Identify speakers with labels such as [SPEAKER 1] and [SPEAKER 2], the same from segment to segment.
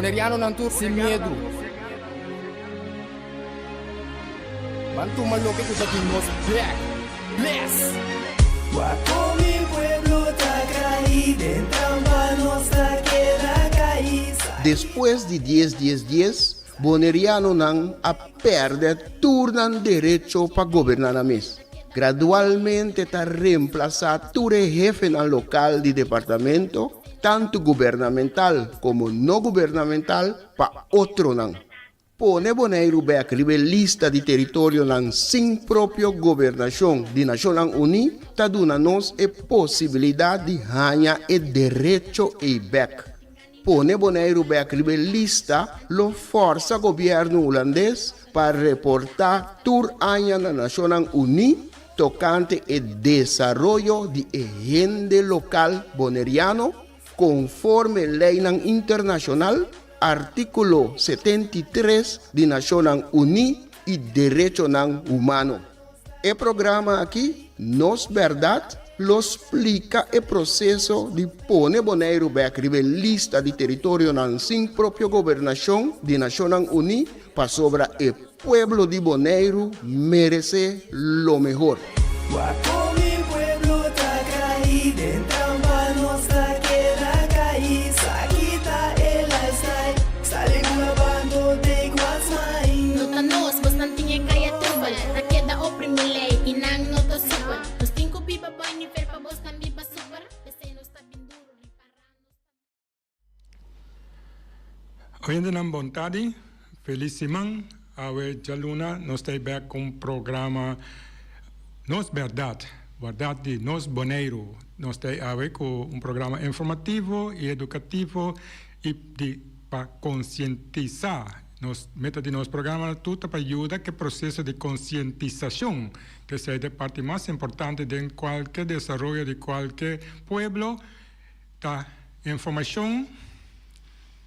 [SPEAKER 1] Bonerianonan tur sin miedu. Ban tuma loke ku ta di nos bek. Bless!
[SPEAKER 2] Wak kon mi pueblo ta kai den trampa nos ta keda kai.
[SPEAKER 3] Despues di dies dies dies, Bonerianonan a pèrdè tur nan derecho pa goberná nan mes. Gradualmente ta remplasá tur e hefenan lokal di departamento, tantu gubernamental komo no gubernamental, pa otronan. Pone Boneiru bèk riba e lista di teritorionan sin propio gobernashon di Nashonnan Uní ta duna nos e posibilidat di haña e derecho ei bèk. Pone Boneiru bèk riba e lista lo fòrsa gobièrnu hulandes pa reportá tur aña na Nashonnan Uní tokante e desaroyo di e hende lokal boneriano konforme leinan internashonal, artíkulo 73 di Nashonnan Uní i derechonan humano. E programa aki, Nos Bèrdat, lo splika e proseso di pone Boneiru bèk riba e lista di teritorionan sin propio gobernashon di Nashonnan Uní pasobra e pueblo di Boneiru meresé lo mehor.
[SPEAKER 2] Wak kon mi pueblo ta kai den trampa nos ta keda kai sa kita e lifestyle sali bula bando take what's mine.
[SPEAKER 4] No ta nos, bosnan tin e kaya trubel. Ta keda oprimi lei i nan no ta supel. Nos tin ku biba boi nivel pa bosnan biba super. P'esei nos ta bin duru, ripará nos ta.
[SPEAKER 5] Oyentenan bon tardi, felis siman. Awe djaluna nos ta bek ku un programa Nos Bèrdat, Bèrdat di Nos Boneiru. Nos ta awe ku un programa informativo i edukativo i di pa konsientisá. Nos meta di nos programa tur ta pa yuda ku e proseso di konsientisashon, ku esei ta e parti mas importante den kualke desaroyo di kualke pueblo, ta informashon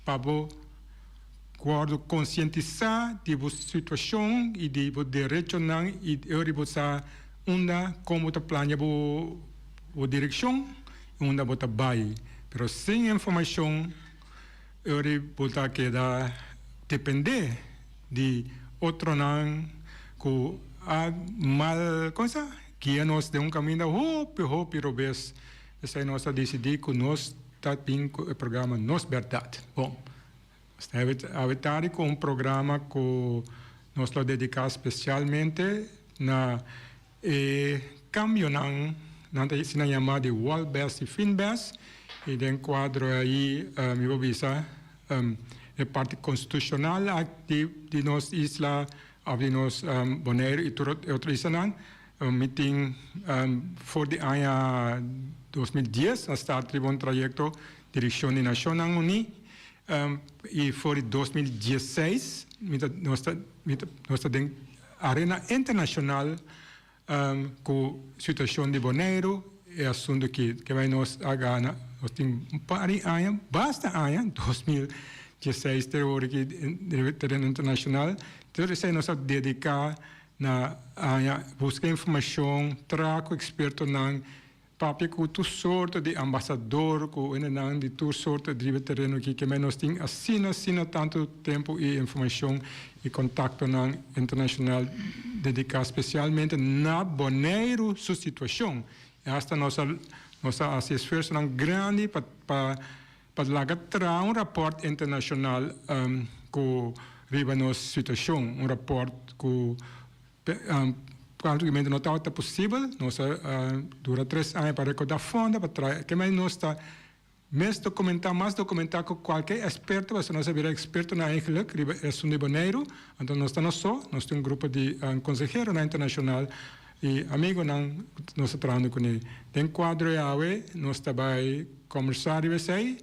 [SPEAKER 5] pa bo wòrdu konsientisá di bo situashon i di bo derechonan i ora bo sa unda kon bo ta plania bo direkshon i unda bo ta bai. Pero sin informashon ora bo ta keda dependé di otronan ku a mal kon sa guia nos den un kaminda hopi hopi robes. Esei nos a disidí ku nos ta bin ku e programa Nos Bèrdat. Bon, nos ta awe tardi ku un programa ku nos lo dediká spesialmente na e kambionan, nan ta asina yamá di Walbes i Finbes, i den kuadro ei mi por bisa e parti konstitushonal di nos isla òf di nos Boneiru i tur e otro islanan. Mi tin for di aña 2010 a start riba un trayekto Direkshon di Nashonnan Uní i for di 2016 mi ta nos ta mi ta nos ta den arena internashonal ku situashon di Boneiru e asuntu aki ke bai nos a gana nos tin un par di aña basta aña 2016 te ora aki den tereno internashonal tur esei nos a dediká Na aña buska informashon, traha ku ekspertonan, papia ku tur sorto di ambasador, ku hendenan di tur sorto riba e tereno aki, kemey nos tin asina asina tantu tempu i informashon i kontaktonan internashonal dediká spesialmente na Boneiru su situashon. I asta nos a nos a hasi esfuersonan grandi pa pa pa laga traha un rapòrt internashonal ku riba nos situashon, un rapòrt ku práktikamente no tabata posibel. Nos a dura tres aña pa rekòrdá fondo pa traha. Kemey nos ta mes dokumentá, mas dokumentá ku kualke eksperto, pasobra nos a bira ekspertonan eigenlik riba e asuntu di Boneiru. Anto nos ta nos so, nos tin un grupo di konseheronan internashonal i amigonan ku nos ta trahando kuné. Den kuadro e awe nos ta bai kòmbersá riba esei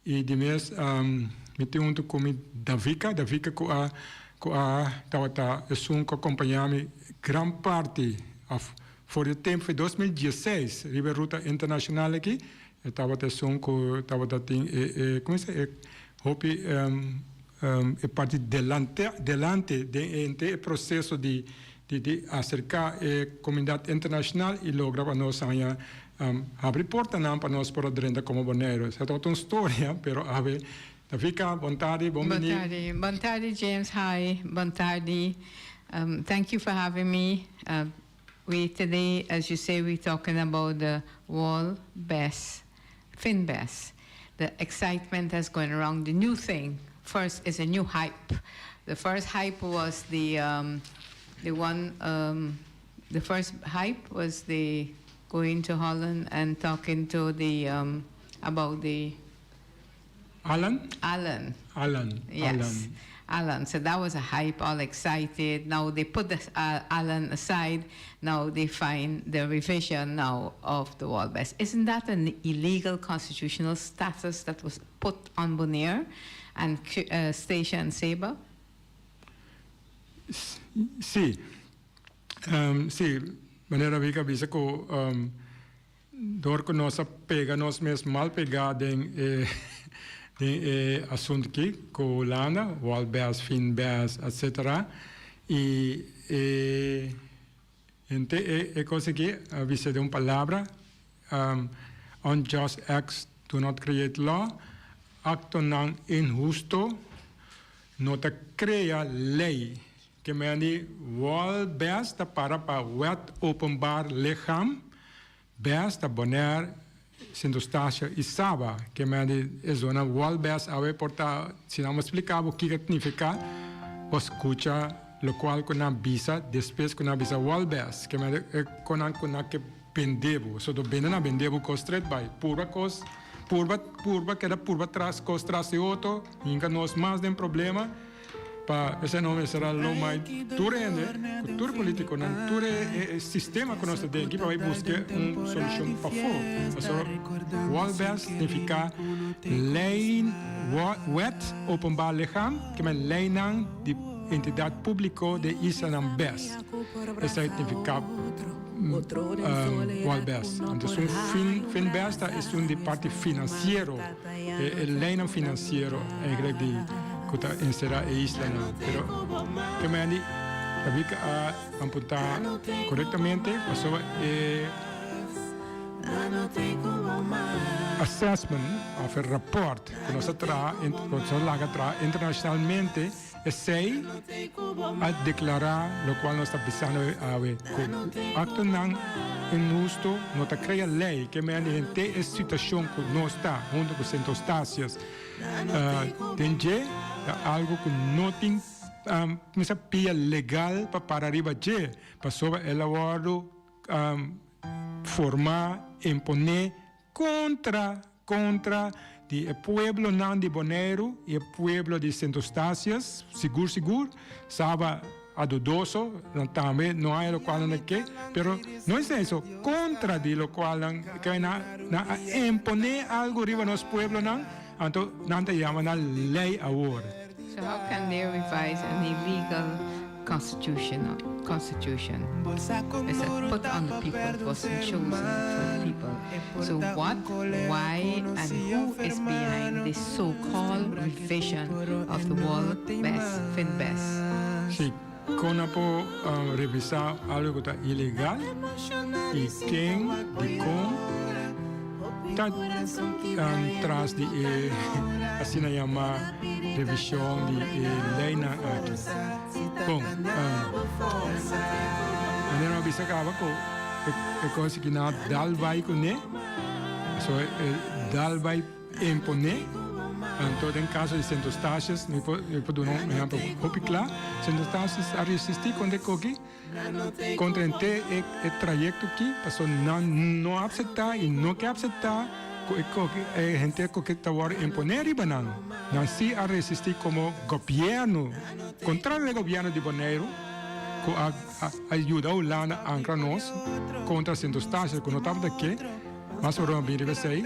[SPEAKER 5] i di mes mi tin huntu ku mi Davika, Davika ku a ku a tabata esun ku a kompañá mi gran parti òf for di tempu di 2016 riba e ruta internashonal aki e tabata esun ku tabata tin e e komo se e hopi e parti delante delante den e henter e proseso di di di aserká e komunidat internashonal i logra pa nos haña habri portanan pa nos por a drenta komo Boneiru. Esei tabata un storia, pero awe. Davika, bon tardi, bon
[SPEAKER 6] Bon
[SPEAKER 5] bini.
[SPEAKER 6] tardi. Bon tardi, James. Hi. Bon tardi. Thank you for having me. We today, as you say, we're talking about the WAL BES, FinBES. The excitement that's going around, the new thing. First is a new hype. The first hype was the the one the first hype was the going to Holland and talking to the about the
[SPEAKER 5] Alan?
[SPEAKER 6] Alan.
[SPEAKER 5] Alan.
[SPEAKER 6] Yes.
[SPEAKER 5] Alan.
[SPEAKER 6] Alan. So that was a hype, all excited. Now they put the Alan aside. Now they find the revision now of the WAL BES. Isn't that an illegal constitutional status that was put on Bonaire and Statia and Saba?
[SPEAKER 5] Si. Si, manera Vika a bisa ku dor ku nos a pega nos mes mal pegá den e den e asuntu aki ku Hulanda, WAL BES, Fin BES, etcetera, i e henter e e kos aki a bisa den un palabra, unjust acts do not create law, aktonan inhusto no ta krea lei. Ke meni WAL BES ta para pa Wet Openbaar Lichaam, BES ta Bonaire, Sint Eustatius i Saba. Ke meni e zona WAL BES awe por ta, si nan splika bo kiko ta nifiká, bo skucha lokual ku nan bisa despues ku nan bisa WAL BES. Ke meni e konan ku nan ke bende bo. So do bende nan bende bo kos stret bai. Purba kos, purba, purba keda purba tras kos tras di otro, hinka nos mas den problema. Pa esei no mester a lo mai tur hende, ku tur politikonan, tur e sistema ku nos ta den aki pa bai buska un solushon pafó. Pasobra WAL BES signifiká Lei, Wet Openbaar Lichaam, ke men leinan di entidat públiko den islanan bes. Esei signifiká WAL BES. Anto esun fin, fin bes ta esun di parti finansiero. E leinan finansiero eigenlijk di ku ta enserá e islanan. Pero ke manera di David a apuntá korektamente pasobra e assessment òf e rapòrt ku nos a traha, ku nos a laga traha internashonalmente esei a deklará lokual nos ta bisando awe ku aktonan inhusto no ta krea lei. Ke manera di henter e situashon ku nos ta huntu ku Sint Eustatius den dje ta algu ku no tin mester pia legal pa para riba dje pasobra el a wòrdu formá, imponé kontra Kontra di e pueblonan di Boneiru i e pueblo di Sint Eustatius, sigur sigur, Saba a dudoso, nan tambe no haña lokual nan a ke, pero no es eso, kontra di lokual nan ke nan a imponé algu riba nos pueblonan, anto nan ta yama nan lei awor.
[SPEAKER 6] So how can they revise an illegal constitutional constitution is that put on the people it wasn't chosen for the people so what why and who is behind this so called revision of the wall best fin best.
[SPEAKER 5] Si kon a por revisá algu ku ta ilegal i ken dikon ta tras di e asina yamá revishon di e leinan aki. Bon, manera mi a bisa kaba ku e kos aki nan a dal bai kuné, so e dal bai imponé, anto den kaso di Sint Eustatius, mi por mi por duna un ehèmpel hopi kla, Sint Eustatius a resistí kontra e koki, kontra henter e trayekto aki, pasobra nan no a apseptá i no ke apseptá ku e koki e henter koki ta wòrdu imponé riba nan. Nan sí a resistí komo gobièrnu, kontrario di e gobièrnu di Boneiru ku a a yuda Hulanda ankra nos kontra Sint Eustatius ku no tabata ke. Mas ora a bin riba esei.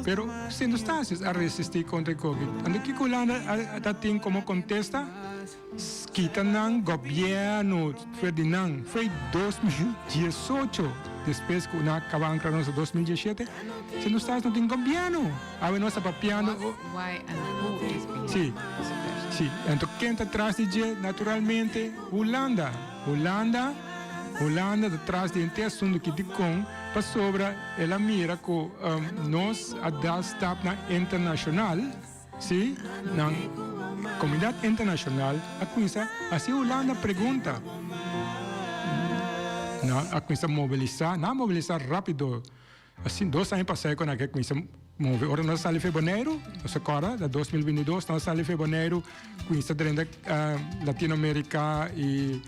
[SPEAKER 5] Pero Sint Eustatius a resistí kontra e koki. Anto kiko Hulanda a ta tin komo kontesta? Kita nan gobièrnu Ferdinand foi 2018 despues ku nan a kaba ankra nos na 2017. Sint Eustatius no tin gobièrnu. Awe nos ta papiando. Si, si. Anto ken ta tras di dje? Naturalmente Hulanda. Hulanda, Hulanda ta tras di henter asuntu ki dikon pasobra el a mira ku nos a dal stapnan internashonal. Si, nan komunidat internashonal a kuminsá hasi Hulanda pregunta. Nan a kuminsá mobilisá, nan a mobilisá rápido. Asina, dos aña pasá ku nan a kuminsá move. Ora nos a sali for Boneiru, nos a kòrda, na 2022 nos a sali for Boneiru, kuminsá drenta Latinoamerika i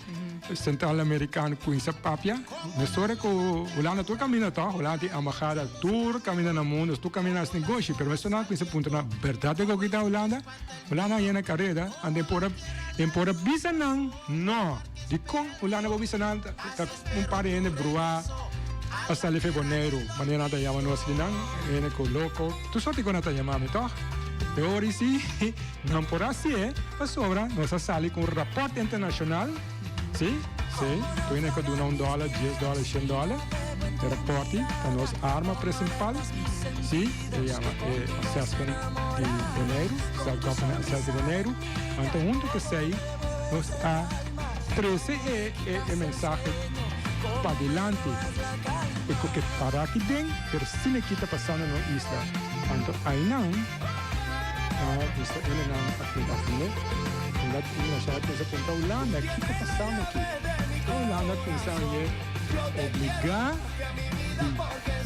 [SPEAKER 5] Sentral Amerikano kuminsá papia. Mesora ku Hulanda tur kaminda tòg, Hulanda tin embahada tur kaminda na mundu, tur kaminda hasi negoshi, pero mesora nan kuminsá puntra nan, bèrdat e koki ta Hulanda? Hulanda a yena kareda, anto e por a e por a bisa nan no. Dikon Hulanda por bisa nan ta un par di hende bruá a sali for Boneiru, manera nan ta yama nos akinan, hende ku loko, tur sorti ku nan ta yama mi tòg. E ora si nan por hasié pasobra nos a sali ku un rapòrt internashonal. Sí, sí, tur hende ku duna un dòler, dies dòler, shen dòler, e rapòrti ta nos arma principal. Sí, e yama e assessment di Boneiru, self-government assessment di Boneiru. Anto huntu ku esei nos a trese e e mensahe padilanti e ku ke para aki den, pero sin e kita pasando na nos isla. Anto ainan a bisa hendenan a afirm'é. Omdat Inglaterra pensa puntra Hulanda, kiko ta pasando aki? Hulanda pensa aye obligá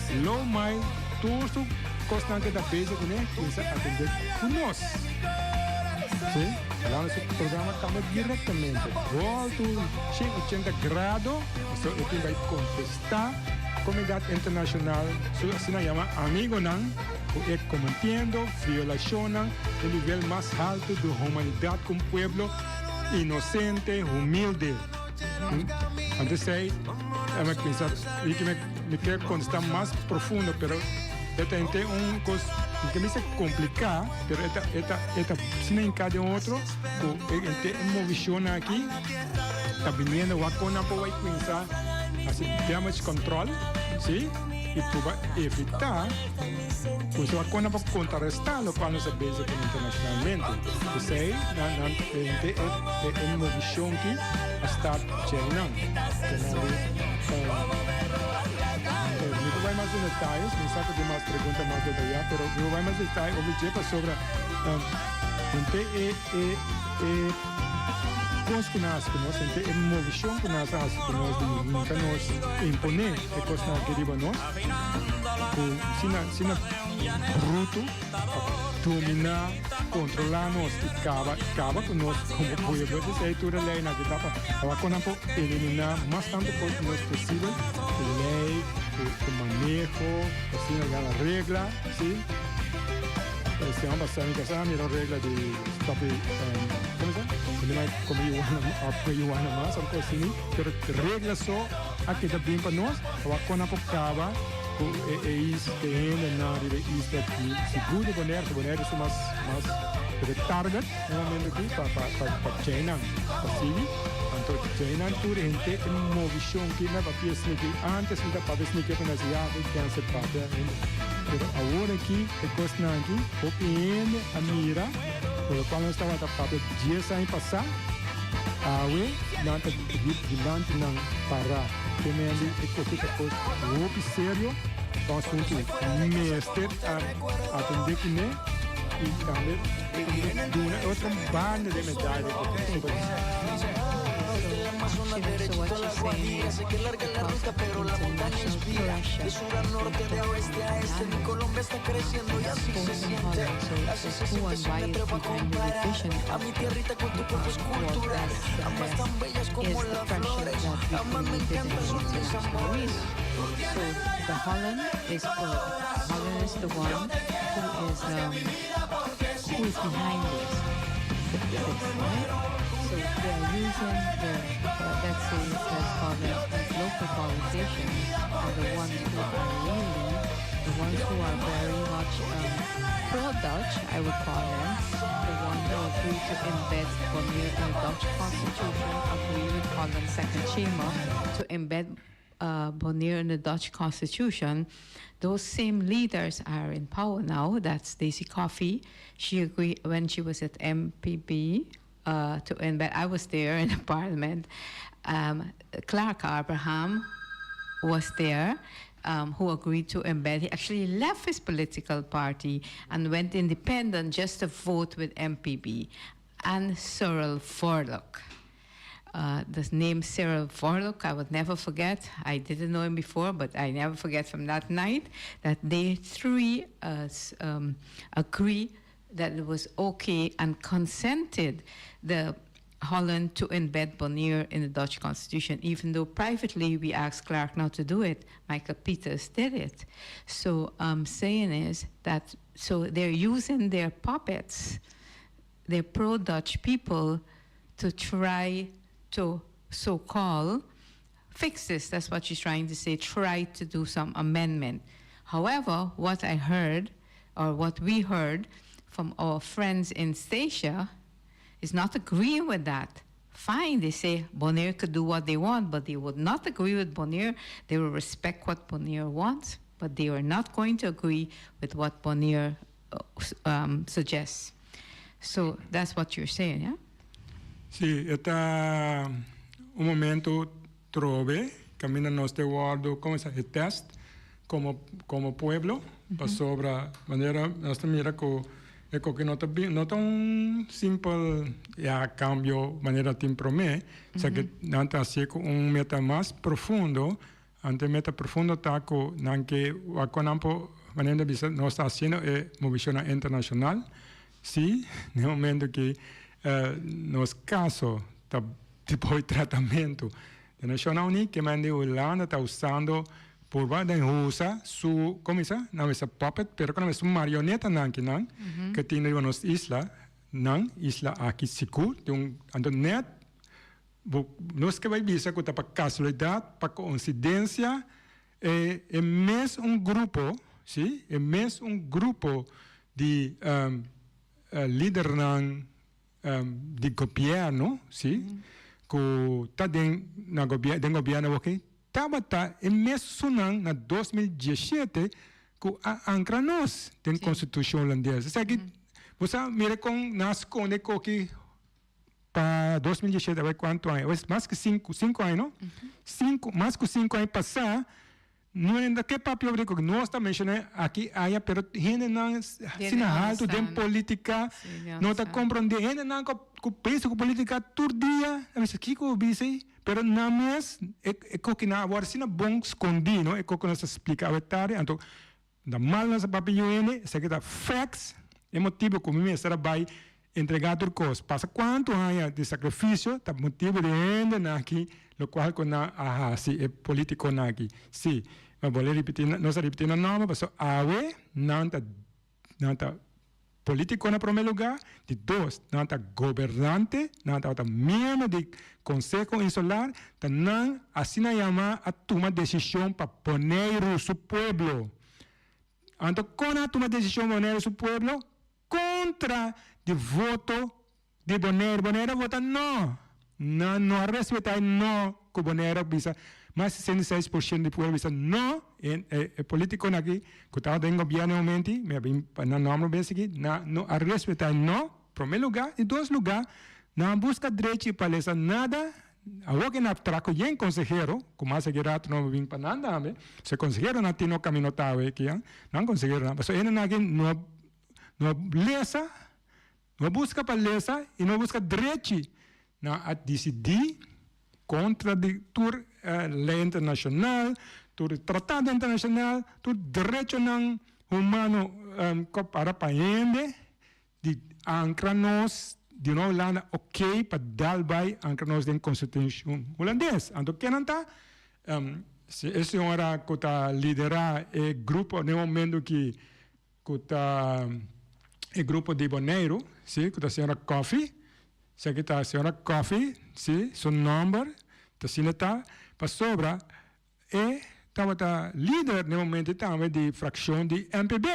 [SPEAKER 5] di lo mai tur su kosnan ke ta bezig kuné kuminsá atendé ku nos. Sí, Hulanda su programa kambia direktamente, bòltu 180 grado, pasobra e tin bai kontestá komunidat internashonal su asina yama amigonan. Ku e kometiendo violashonnan di nivel mas haltu di humanidat ku un pueblo inosente, humilde. Anto esei mi a pensa mi ke mi ke kontestá mas profundo pero e ta henter un kos mi ke bisa kompliká pero e ta e ta e ta asina hinká den otro ku e henter e movishonnan aki ta biniendo wak kon nan por bai kuminsá hasi damage control si. I proba evitá ku su a kona pa kontrarestá lokual nos a bezig ku internashonalmente. P'esei nan nan henter e e movishon ki a start djeinan. Kenandi mi por bai mas den detayes, mi sa ku tin mas pregunta mas detayá, pero mi por bai mas detaye over dje pasobra henter e e e kos ku nan hasi ku nos, henter e movishon ku nan a hasi ku nos di hinka nos imponé. E kosnan aki riba nos ku sina sina brutu pa dominá, kontrolá nos i kaba kaba ku nos komo pueblo. Esei tur e leinan aki ta pa awa kon nan por eliminá mas tantu kos ku nos posibel ku lei, ku ku maneho, asina gana regla, si. Siman pasá mi kasa a mira un regla di stòp di komo se llama? Kome yuana òf kue yuana mas òf kos asina, pero regla so. A keda bin pa nos, awor kon a por kaba ku e e is e hendenan riba e isla aki sigur di Bonaire, pasobra Bonaire su mas mas e target na e momento aki pa pa pa pa djeinan pa sigui, anto djeinan tur henter e movishon ki na papia sniki antes mi ta papia sniki pa nan si ya bo cancel papia hende pero awor aki e kosnan aki hopi hende a mira ku lokual nos tabata papia dies aña pasa awe nan ta Hip dilanti nan para te mendi e koki ta kos hopi serio ta un asuntu mester a atende kuné i tambe duna e otro banda di e medaya ku
[SPEAKER 6] Is the pressure that we created in the international arena. So the Holland is for Holland is the one who is um, who is behind this, this right? So they are using the uh, let's say let's call them local politicians are the ones who are really the ones who are very much um, pro-Dutch, I would call them, the ones who agree to embed Bonaire in the Dutch constitution, agree with Holland's second chamber to embed uh, Bonaire in the Dutch constitution. Those same leaders are in power now. That's Daisy Coffie. She agreed when she was at MPB uh, to embed. I was there in the parliament. Um, Clark Abraham was there. um, who agreed to embed. He actually left his political party and went independent just to vote with MPB. And Cyril Vorlock. The name Cyril Vorlock, I would never forget. I didn't know him before, but I never forget from that night that they three agree that it was okay and consented the Holland to embed Bonaire in the Dutch constitution, even though privately we asked Clark not to do it. Michael Peters did it. So I'm saying is that so they're using their puppets, their pro-Dutch people, to try to so-called fix this. That's what she's trying to say, try to do some amendment. However, what I heard, or what we heard from our friends in Statia, is not agreeing with that. Fine, they say Bonaire could do what they want, but they would not agree with Bonaire. They will respect what Bonaire wants, but they are not going to agree with what Bonaire suggests. So that's what you're saying, yeah?
[SPEAKER 5] Si, ta un momento trobe, kaminda nos ta wòrdu, kon ta test, komo pueblo, pa sobra manera nos mira ku e ku no ta un simpel ya kambio manera tin promé, mm ku nan ta hasi ku un meta mas profundo, anto meta profundo ta ku nan ke wakonampo manera bisa nos ta hasiendo e movishon internashonal, si, na momento ku nos kaso ta tipo di tratamentu di Nashonnan Uní, ke men di Hulanda ta usando por den usa su, kon ta nan ta puppet, pero kon ta marioneta nan ku nan, ku tin riba nos isla, nan isla aki sigur, di un anto net nos ke bai bisa ku ta pa kasualidat, pa koinsidensia, e mes un grupo, si, e mes un grupo di lidernan di gobièrnu, si, ku ta den na gobièrnu, den gobièrnu aki, tabata e mesun na 2017 ku a ankra nos den konstitushon hulandes. Esaki, bo mira kon nan a skonde koki pa 2017, bai kuantu aña? Mas ku 5 aña, no? Mas ku 5 aña pasá, no ainda ke papia over ku nos ta menshoná aki aya, pero hendenan asina altu den polítika no ta komprondé. Hendenan ku pensa ku polítika tur dia, a bisa kiko bisa, pero nan mes e koki nan awor asina bon skondí, no? E koki nos ta splika awe tardi, anto da mal nos a papia yu hende, esaki ta facts, e motibu ku mi mester a bai entregá tur kos. Pasa kuantu aña di sakrifisio ta motibu di hendenan aki, lokual ku nan a hasi e polítikonan aki. Si, mi bolbe ripití, nos a ripití nan nòmber pasobra awe nan ta polítiko na promé lugá, di dos, nan ta gobernante, nan ta miembro di Konseho Insular, ta nan asina yamá a tuma desishon pa Boneiru su pueblo. Anto kon a tuma desishon Boneiru su pueblo? Kontra di voto di Boneiru. Boneiru a vota no. Nan no a respetá no ku Boneiru bisa. Mas 66% di pueblo bisa no. E polítikonan aki ku tabata den gobièrnu e momento, mi a bin pa nan nòmber bes aki, nan no a respetá no, promé lugá. Di dos lugá, nan a buska drechi pa lesa nada. Awor ku nan a traha ku yen konsehero, ku mas aki rato no a bin pa nan tambe, se konseheronan tin no kaminó ta awe aki, nan konseheronan, pasobra hendenan aki no lesa, no buska pa lesa i no buska drechi. Nan a disidí kontra di tur lei internashonal, tur tratado internashonal, tur derechonan humano ku para pa hende di ankra nos di una Hulanda oké pa dal bai ankra nos den konstitushon hulandes. Anto kenan ta si e señora ku ta liderá e grupo den momento ku ta e grupo di Boneiru, si, ku ta señora Coffie, esaki ta señora Coffie, si, su nòmber ta asina ta, pasobra e tabata lider den momento tambe di frakshon di MPB.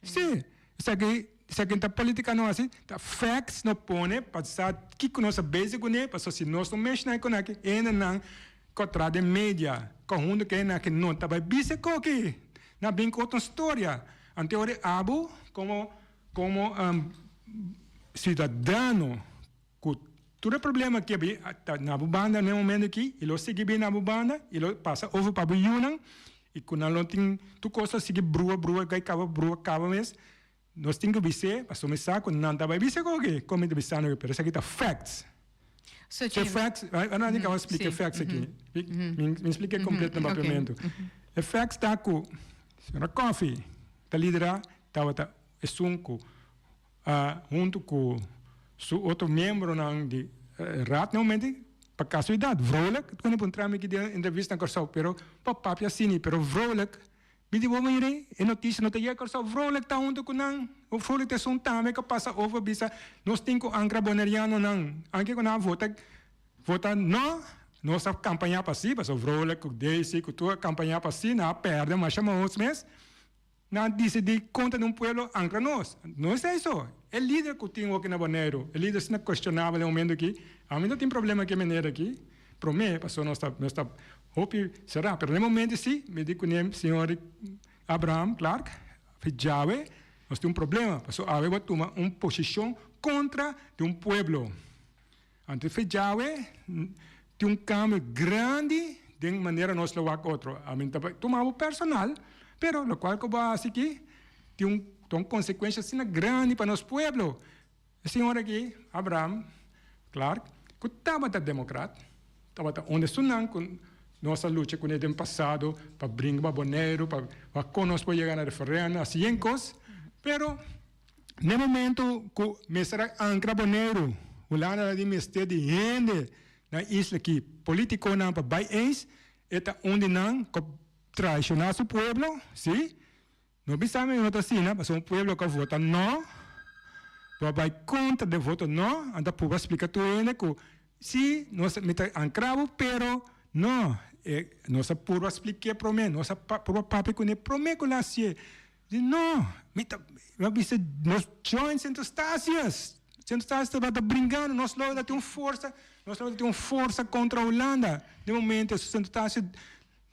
[SPEAKER 5] Si, esaki ta polítika no hasi, ta facts no pone pa sa kiko nos a bezig kuné, pasobra si nos no menshoná e kon aki, hendenan ku a traha den media, ku huntu ku hendenan aki no ta bai bisa e koki. Nan bin ku otro storia. Anto ora abo komo siudadano ku tur e problema ku ta na bo banda na e momento aki i lo sigui bin na bo banda i lo pasa over pa bo yunan. I ku nan lo tin tur kos a sigui brua brua kai kaba brua kaba mes. Nos tin ku bis'é pasobra mi sa ku nan ta bai bisa koke kon mi ta bisando aki pero esaki ta facts.
[SPEAKER 6] So
[SPEAKER 5] E
[SPEAKER 6] James,
[SPEAKER 5] facts, a nan kaba splika e
[SPEAKER 6] sí.
[SPEAKER 5] facts aki. Mi splika e kompleto na papiamentu. E facts ta ku señora Coffie ta lidera tabata esun ku a huntu ku su otro miembronan di raad na e momento pa kasualidat Vrolijk ta kende puntra mi aki den entrevista na Kòrsou pero pa papia asina pero Vrolijk mi di bo mire e notisia no ta yega Kòrsou Vrolijk ta huntu ku nan Vrolijk ta esun tambe ku a pasa over bisa nos tin ku ankra bonerianonan anke ku nan a vota vota no nos a kampaña pa si pasobra Vrolijk ku Daisy ku tur a kampaña pa si nan a pèrdè masha mahos mes. Nan disidí kontra di un pueblo ankra nos. No esei so. E lider ku tin hoki na Boneiru, e lider asina kuestionabel den momento aki, ami no tin problema ku e meneer aki, promé pasobra nos ta nos ta hopi será, pero den momento si mi di kuné señor Abraham Clark, djawe nos tin un problema pasobra awe bo a tuma un posishon kontra di un pueblo. Anto fe djawe tin un cambio grandi den manera nos lo wak otro. Ami ta tuma bo personal, pero locual cu bo a haci aki tin un ta un consecuencia asina grandi pa nos pueblo. E señor aki, Abraham Clark, cu tabata democrat, tabata un di esunnan cu nos a lucha cune den pasado pa bringa pa Boneiru, pa wak con nos por yega na referendum, haci yen cos, pero. N'e momento ku mester a ankra Boneiru, Hulanda ta di mester di hende na isla ki politikonan pa bai eens, e ta un di nan ku traishoná su pueblo, si, no bisa mi no ta asina, pasobra un pueblo ku a vota no, bo a bai kontra den voto no, anto a purba splika tur hende ku si, nos mi ta ankra bo, pero no, e nos a purba splik'é promé, nos a purba papia kuné promé ku nan hasié. Di no, mi ta, mi a bisa nos join Sint Eustatius. Sint Eustatius tabata bringando, nos lo ta tin un forsa, nos lo ta tin un forsa kontra Hulanda. Den momento Sint Eustatius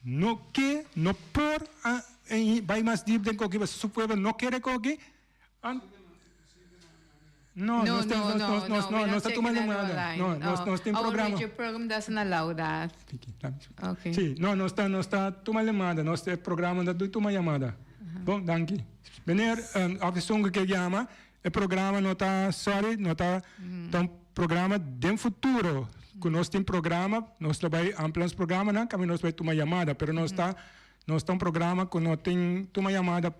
[SPEAKER 5] no ke, no por a bai mas diep den koki, pasobra su pueblo no kere koki. No,
[SPEAKER 6] No,
[SPEAKER 5] nos
[SPEAKER 6] no,
[SPEAKER 5] nos,
[SPEAKER 6] no,
[SPEAKER 5] nos, nos,
[SPEAKER 6] no,
[SPEAKER 5] no,
[SPEAKER 6] we're
[SPEAKER 5] nos
[SPEAKER 6] not
[SPEAKER 5] ta tuma
[SPEAKER 6] taking that
[SPEAKER 5] llamada.
[SPEAKER 6] online.
[SPEAKER 5] No, nos,
[SPEAKER 6] Oh,
[SPEAKER 5] nos tin
[SPEAKER 6] our
[SPEAKER 5] programa.
[SPEAKER 6] radio program doesn't allow that. Okay.
[SPEAKER 5] Sí, no, nos ta, nos ta tuma llamada, nos e programa no ta tuma llamada. Bon, danki. Meneer, um, of esun ku ke yama, e programa no ta, sorry, no ta, ta un programa den futuro. Ku nos tin programa, nos lo bai amplia nos programanan, kaminda nos bai tuma llamada, pero nos ta Nos ta un programa cu no tin tuma yamada,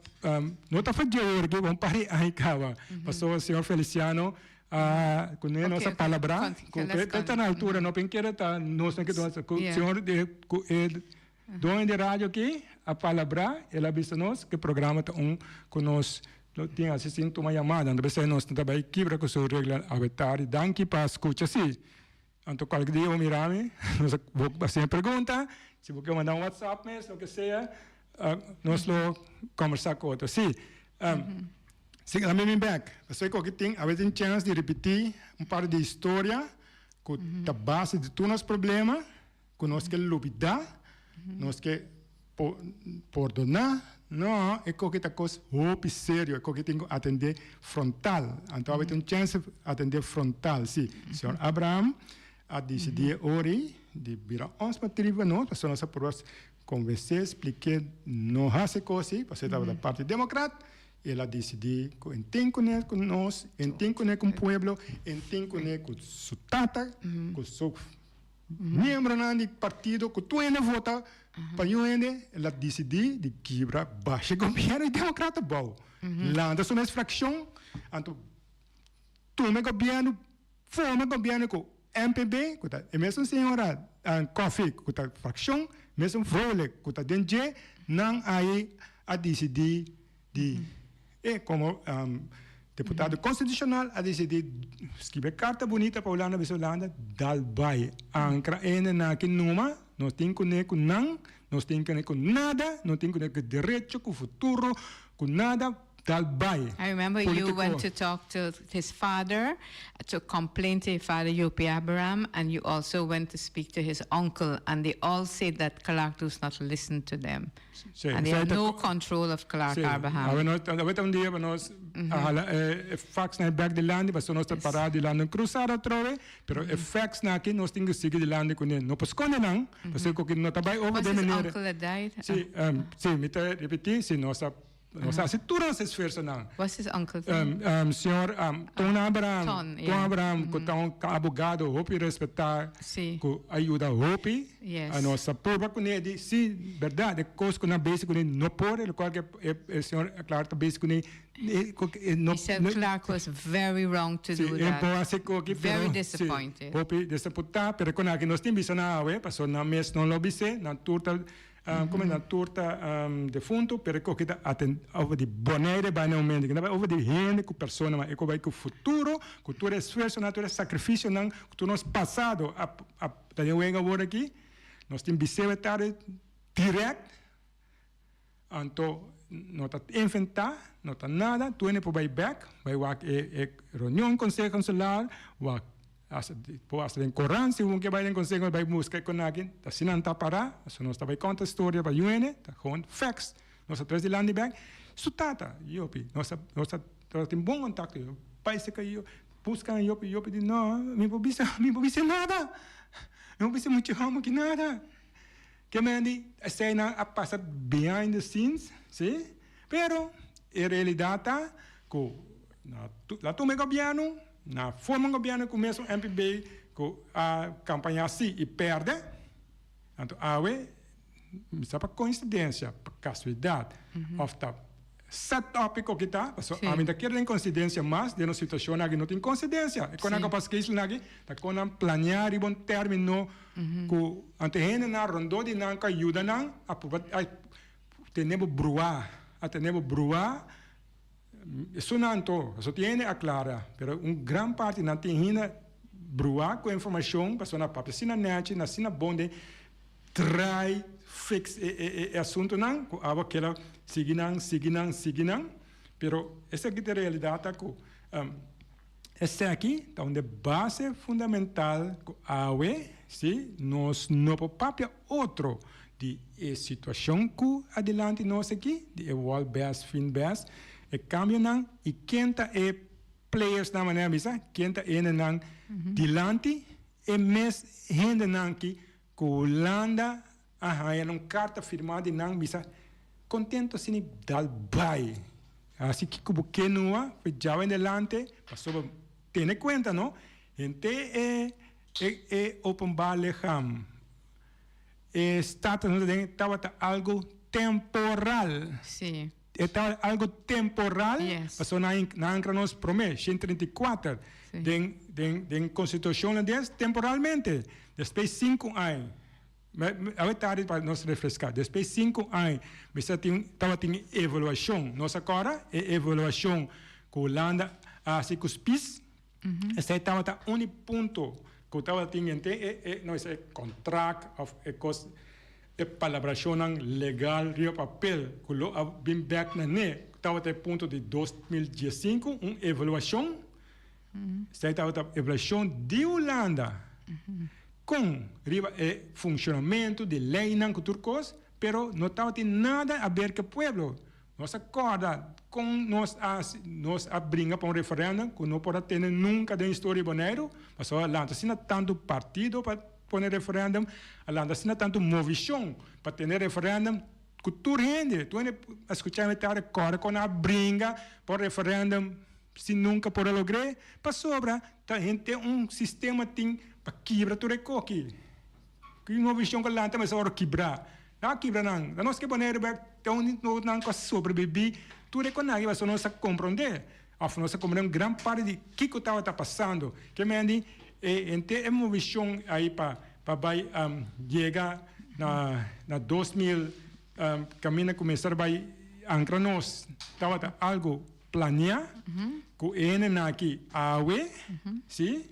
[SPEAKER 5] no ta for dje ki un par di aña caba. Pasobra señor Feliciano a cu ne nos a palabra cu e ta na altura, no pen kere ta nos no ke tuma cu señor cu e doño di radio aki a palabra, el a bisa nos cu e programa ta un cu nos lo tin haci sin tuma yamada. Anto p'esey nos no ta bay kibra cu su regla awe tardi. Danki pa scucha si. Anto cualke dia bo mira mi, nos a bo haci e pregunta, si bo ke manda un WhatsApp mes, loke sea, nos lo combersa cu otro. Si, si ami bin bek, pasobra cu aki tin, awe tin chance di ripiti un par di historia cu ta base di tur nos problema, cu nos ke lubida, nos ke pordona, no, e koki ta kos hopi serio, e koki tin ku atendé frontal. Anto awe tin un chèns atendé frontal, si. Señor Abraham a disidí e ora ei di bira ons pa triba nos, pasobra nos a purba konvensé, splik'é no hasi e kos ei, pasobra e tabata parti demokrat, i el a disidí ku en tin kuné ku nos, en tin kuné ku un pueblo, en tin kuné ku su tata, ku su Miembronan di partido cu tur hende vota pa un hende, el a dicidi di kibra basha gobierno di democrata bou. Lanta su mes fraccion, anto tuma e gobierno, forma gobierno cu MPB, cu ta e mesun señora Coffie cu ta fraccion, mesun Vrolijk cu ta den dje, nan ahi a dicidi di e como deputado constitucional a dicidi scribi e carta bunita pa Hulanda bisa Hulanda dal bay ancra ene na ki numa nos tin cune cu nan nos tin cune cu nada no tin cune cu derecho cu futuro cu nada. dal bai.
[SPEAKER 6] I remember you went to talk to his father, to complain to his father, Jopie Abraham, and you also went to speak to his uncle, and they all said that Clark does not listen to them.
[SPEAKER 5] Sí,
[SPEAKER 6] And they have no control of Clark
[SPEAKER 5] Sí,
[SPEAKER 6] Abraham.
[SPEAKER 5] awe nos, awe ta un dia pa nos a hala e, e fax nan bek dilanti, pasobra nos ta pará dilanti un cruzada atrobe, pero e fax nan aki nos tin ku sigui dilanti kuné. No por skonde nan, pasobra ku no ta bai over
[SPEAKER 6] Was
[SPEAKER 5] den
[SPEAKER 6] his
[SPEAKER 5] manera.
[SPEAKER 6] uncle that died?
[SPEAKER 5] Sí, sí, mi ta repetí, si nos a Nos hasi tur nos esfuersonan.
[SPEAKER 6] What's his uncle's name?
[SPEAKER 5] Señor Ton Abraham,
[SPEAKER 6] Ton,
[SPEAKER 5] Ton
[SPEAKER 6] yeah.
[SPEAKER 5] Abraham, ku ta un abogado hopi respetá,
[SPEAKER 6] Sí.
[SPEAKER 5] ku a yuda hopi.
[SPEAKER 6] Yes.
[SPEAKER 5] A nos a purba kuné di si bèrdat e kos ku nan besi kuné no por, e lokual ke e señor Clark ta besi kuné, e ku e no.
[SPEAKER 6] He said Clark was very wrong to
[SPEAKER 5] Sí,
[SPEAKER 6] do
[SPEAKER 5] e
[SPEAKER 6] that.
[SPEAKER 5] por hasi koki,
[SPEAKER 6] Very
[SPEAKER 5] pero
[SPEAKER 6] disappointed.
[SPEAKER 5] Sí, hopi desapuntá, pero kon aki nos tin bisa nan awe, pasobra nan mes no lo bis'é, nan tur ta Como nan tur ta defunto, pero e koki ta aten over di Bonaire bai na momento, no bai over di hende ku persona, ma e koki bai ku futuro, ku tur e esfuersonan, tur e sacrificionan, ku tur nos pasado a a ta den wega awor aki, nos tin biseo e tarde direct, anto no ta inventa, no ta nada, tur hende por bai bek, bai wak e e reunion conseho insular, wak Hasta por hasta den koran si un ke bai den konseho bai buska e konaki ta asina nan ta para so nos ta bai konta storia pa yuene ta gewoon facts nos a tres di landi bek su tata yopi nos a nos a nos tin bon kontakto yo bai seka yo buska yopi yopi di no mi por bisa mi por bisa nada mi por bisa mucha homo ki nada ke men di esei nan a pasa behind the scenes si pero e realidad ta ku na la tuma e gobierno. Na forma un gobierno cu mesun MPB cu a campaña si y perde, anto awe mi sa pa coincidencia, pa casualidad of ta set up e coki ta, pasobra ami ta kere den coincidencia mas den nos situacion aki no tin coincidencia, e con nan capaz keisel aki ta con nan planea riba un termino cu anto e hendenan rondó di nan cu a yuda nan a prueba a tene bo brua, a tene bo brua. Esun anto, pasobra tin hende a klara, pero un gran parti nan tin hende bruá ku e informashon, pasobra nan papia asina nèchi, nan asina bon den trai fix e e asuntunan ku awa keda sigui nan, sigui nan, sigui nan. Pero esaki ta e realidat ta ku esaki ta un de base fundamental ku awe si nos no por papia otro Di e situashon ku a dilanti nos aki, di e wòl bes fin bes, e kambionan i ken ta e playersnan manera a bisa, ken ta e hendenan dilanti, e mes hendenan ki ku Hulanda a haña un karta firmá di nan bisa kontento asina dal bai hasi kiko bo ke nua fe djawe en delante pasobra tene kuenta no henter e e openbaar lichaam. E status nos den tabata algo temporal.
[SPEAKER 6] Sí.
[SPEAKER 5] E tabata algo temporal.
[SPEAKER 6] Yes.
[SPEAKER 5] Pasobra nan nan ancra nos prome, 134,
[SPEAKER 6] Sí.
[SPEAKER 5] den den den constitucion hulandes temporalmente. Despues sinku aña, me me awe tardi pa nos refresca, despues sinku aña mester tin tabatin evaluacion. Nos a corda e evaluacion cu Hulanda a haci cu Spies. Esei tabata uni punto ku tabatin henter e e no esei kontrakt òf e kos e palabrashonnan legal riba papel ku lo a bin bèk na ne tabata e punto di 2015 un evaluashon esei tabata evaluashon di Hulanda kon riba e funshonamentu di leinan ku tur kos pero no tabatin nada aber ku e pueblo. Nos a kòrda kon nos a nos a bringa pa un referèndum ku no por a tene nunka den historia di Boneiru, pasobra a lanta asina tantu partido pa pone referèndum, a lanta asina tantu movishon pa tene referèndum ku tur hende, tur hende a skucha mi tarde kòrda kon nan a bringa pa un referèndum si nunka por a logr'é, pasobra ta henter un sistema tin pa kibra tur e koki. Ki movishon ku lanta mester wòrdu kibrá. Nan a kibra nan. Na nos ke Boneiru bek te un nan ku a sobrebibí tur e konaki pasobra nos a komprondé òf nos a komprondé un gran parti di kiko tabata pasando. Ke men di e henter e movishon ai pa pa bai yega na na 2000 kaminda ku mester bai ankra nos tabata algu planiá ku e hendenan aki awe si.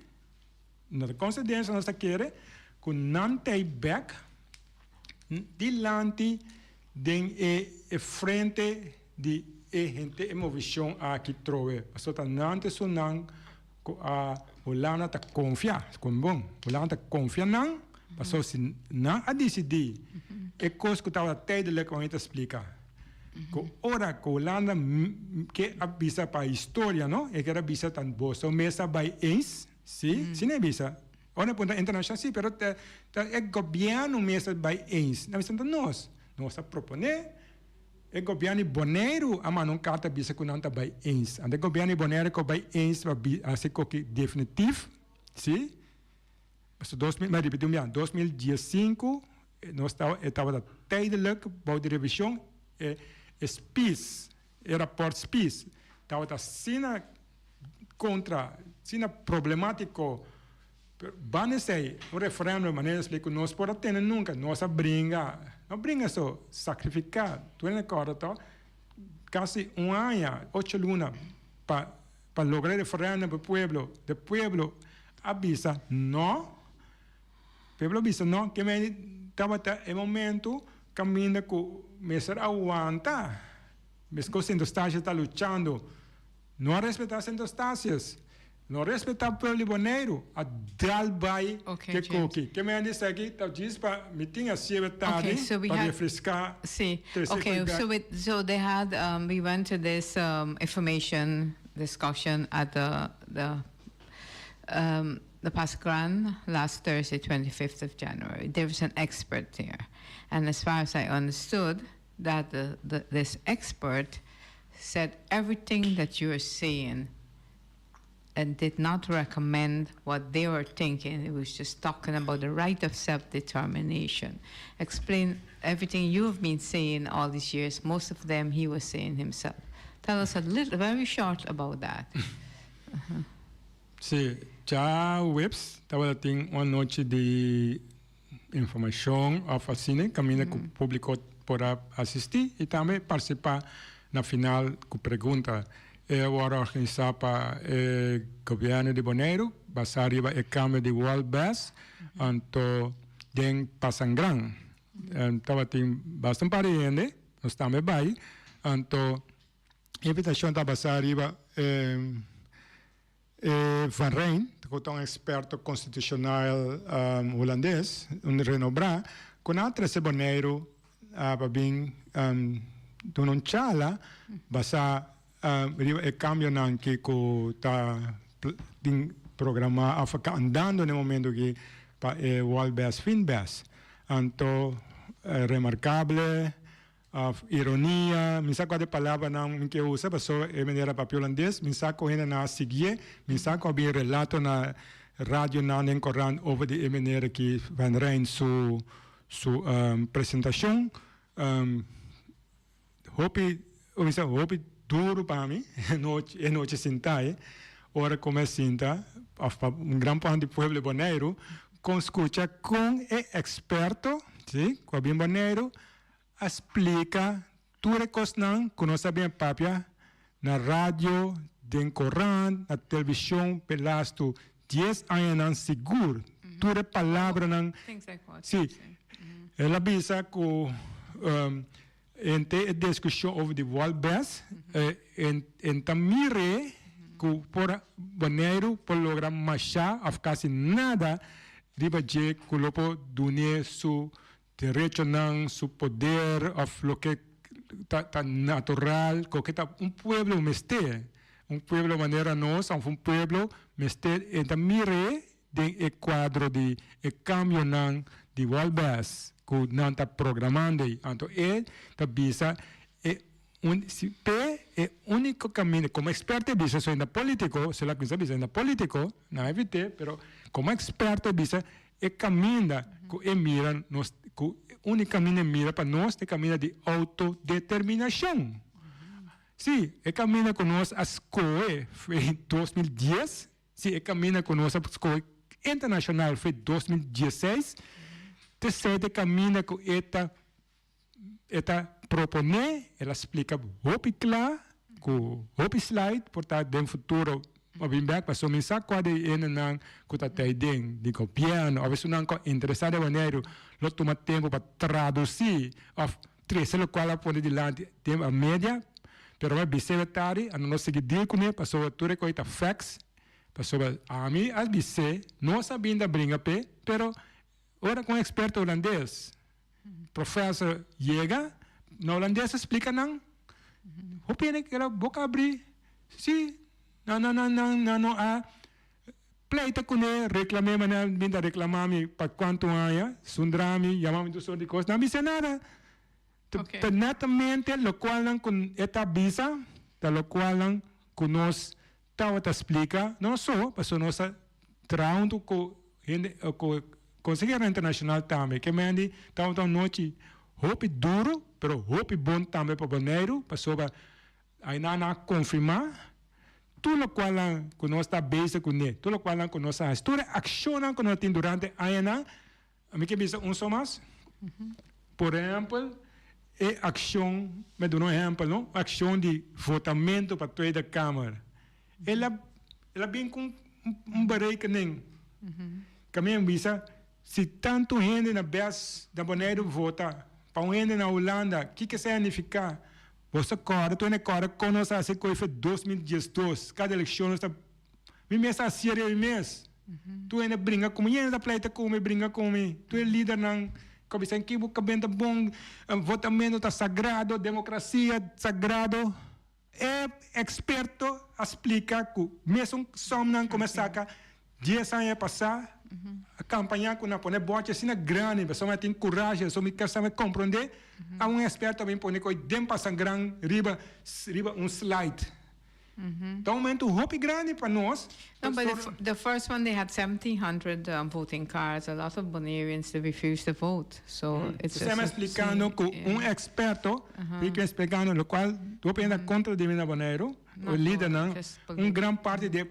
[SPEAKER 5] Na ta konsidensia nos ta kere ku nan ta ei bek dilanti den e frente di e henter e movishon aki trowe. Pasobra ta nan ta esunnan ku a Hulanda ta konfia, kon bon, Hulanda ta konfia nan, pasobra si nan a disidí e kos ku tabata tijdelijk, mi ta splika ku ora ku Hulanda ke a bisa pa historia no, e kier a bisa ta boso mes a bai eens, si, si nan a bisa. Ora nan puntra internashonal, si, pero ta e gobièrnu mes a bai eens. Nan bisa ta nos. Nos a proponé. E gobièrnu di Boneiru a manda un karta bisa ku nan ta bai eens. Anto e gobièrnu di Boneiru ku bai eens pa hasi koki definitif, si. Pasobra dos mil, mi a ripití un biaha, 2015 nos tawa e tabata tijdelijk bou di revishon e e spies, e rapòrt spies tabata asina kontra, asina problemátiko. Pero banda esei, un referendum manera esei ku nos por a tene nunka, nos a bringa, no bringa so, sakrifiká, tur hende kòrda tò, kasi un aña, ocho luna pa pa logra e referendum pa e pueblo, de pueblo a bisa no, pueblo a bisa no, ke mei tabata e momento kaminda ku mester a wanta, meskos Sint Eustatius ta luchando. No a respetá Sint Eustatius, no a respetá pueblo di Boneiru, a dal bai
[SPEAKER 6] Okay,
[SPEAKER 5] ke
[SPEAKER 6] James.
[SPEAKER 5] koki. Ke men a di esaki ta djis pa mi tin a siebe
[SPEAKER 6] Okay,
[SPEAKER 5] tardi
[SPEAKER 6] so we
[SPEAKER 5] pa
[SPEAKER 6] had
[SPEAKER 5] refreská
[SPEAKER 6] Sí.
[SPEAKER 5] trese
[SPEAKER 6] Okay,
[SPEAKER 5] koki
[SPEAKER 6] so
[SPEAKER 5] bek.
[SPEAKER 6] with so they had um, we went to this um, information discussion at the the um, the Pascran last Thursday, 25th of January. There was an expert there, and as far as I understood, that the, the this expert said everything that you are saying and did not recommend what they were thinking. It was just talking about the right of self-determination. Explain everything you've been saying all these years. Most of them he was saying himself. Tell us a little, very short about that.
[SPEAKER 5] Sí, djaweps tabata tin un anochi di informashon òf asina kaminda ku públiko por a asistí i tambe partisipá na final ku pregunta. E a wòrdu organisá pa e gobièrnu di Boneiru basá riba e kambio di World Best anto den Pasangran. Tabatin basta un par di hende, nos tambe bai, anto e invitashon ta basá riba e. Van Rijn, ku ta un eksperto konstitushonal hulandes, un renobrá, ku nan a trese Boneiru pa bin duna un charla basá riba e kambionan ki ku ta tin programá òf ta andando na e momento aki pa e Walbes Finbes. Anto remarkable. Of ironia, mi sa kua di palabranan mi ke usa pasobra e manera papia hulandes, mi sa ku hendenan a siguié, mi sa ku a bin relato na radionan den korant over di e manera ki Van Rijn su su presentashon. Hopi, mi sa hopi duru pa mi e nochi sinta ei, ora ku mi a sinta of pa un gran parti di pueblo di Boneiru kon skucha kon e eksperto, si, ku a bin Boneiru a splika tur e kosnan ku nos a bin a papia na radio, den korant, na televishon p'e lastu dies añanan sigur. Tur e palabranan. Sí, el a bisa ku henter e diskushon over di Walbes en ta mir'é ku por Boneiru por logra mashá òf kasi nada riba dje ku lo por dun'é su Derechonan, su poder of loke ta ta natural koke ta un pueblo mester. Un pueblo manera nos of un pueblo mester e ta mir'é den e cuadro di e cambionan di Walbes cu nan ta programando ei. Anto e ta bisa e un si p'e e unico caminda como experto e bisa so e ta politico, so el a cuminsa bisa e ta politico, nan a evit'é pero como experto e bisa E kaminda ku e mira nos, ku úniko kaminda e mira pa nos ta e kaminda di outodeterminashon. Sí, e kaminda ku nos a skohe fe 2010, sí, e kaminda ku nos a skohe internashonal fe 2016, ta esei ta e kaminda ku e ta E ta proponé, el a splika hopi kla ku hopi slide por ta den futuro a bin bek pasobra mi sa kua di e hendenan ku ta tei den di gobièrnu òf esunnan ku a interesá den Boneiru lo tuma tempu pa tradusí òf trese lokual a pone dilanti den a media. Pero mi bis'é e tardi, anto nos sigui deal kuné pasobra tur e kos ta facts, pasobra ami a bis'é, nos a bin ta bringa p'e, pero ora ku un eksperto hulandes, professor, yega, na hulandes a splika nan, hopi hende keda boka abrí, si, nan nan nan nan nan no a pleita kuné, reklam'é manera mi ta reklamá mi pa kuantu aña, sundra mi, yama mi tur sort di kos, nan a bis'é nada. Ta netamente locualnan cu e ta bisa, ta locualnan cu nos tawata splica, no so, pasobra nos a traha hunto cu hende, cu conseheronan internacional tambe. Ke mendi tawata un nochi hopi duro, pero hopi bon tambe pa Boneiru, pasobra ainan nan a confirma tur locualnan cu nos ta bezig cune, tur locualnan cu nos a haci, tur e accionnan cu nos a tin durante añanan. Mi ke bisa un so mas. Por ehempel, e accion, mi a duna un ehempel no, accion di votamento pa Tweede Kamer. El a, el a bin cu un berekening. Caminda mi bisa, si tanto hende na bes na Boneiru vota pa un hende na Hulanda, kiko esei a nifica? Bo sa corda, tur hende corda con nos a haci coe fe 2012, cada eleccion nos ta. Mi mes a hasié riba mi mes. Tur hende bringa ku mi, hende ta pleita ku mi, bringa ku mi. Tur e lidernan ku a bisa ki bo kabenta bon, votamentu ta sagrado, demokrasia sagrado. E eksperto a splika ku mesun sòmnan ku mi a saka dies aña pasá, a kampañá ku nan pone bòchi asina grandi, pasobra mi a tin kurashi, pasobra mi kier sa mi komprondé. A un eksperto a bin pone ku den pasa gran riba riba un slide. Ta un momento hopi grandi pa nos.
[SPEAKER 6] No, but the, the first one they had 1700 um, voting cards. A lot of Bonaireans they refused to vote. So mm. it's
[SPEAKER 5] just a, explicando ku un experto, uh -huh. que explicando lo cual hopi mm -hmm. contra di na Bonaire, o lidernan, un gran parte de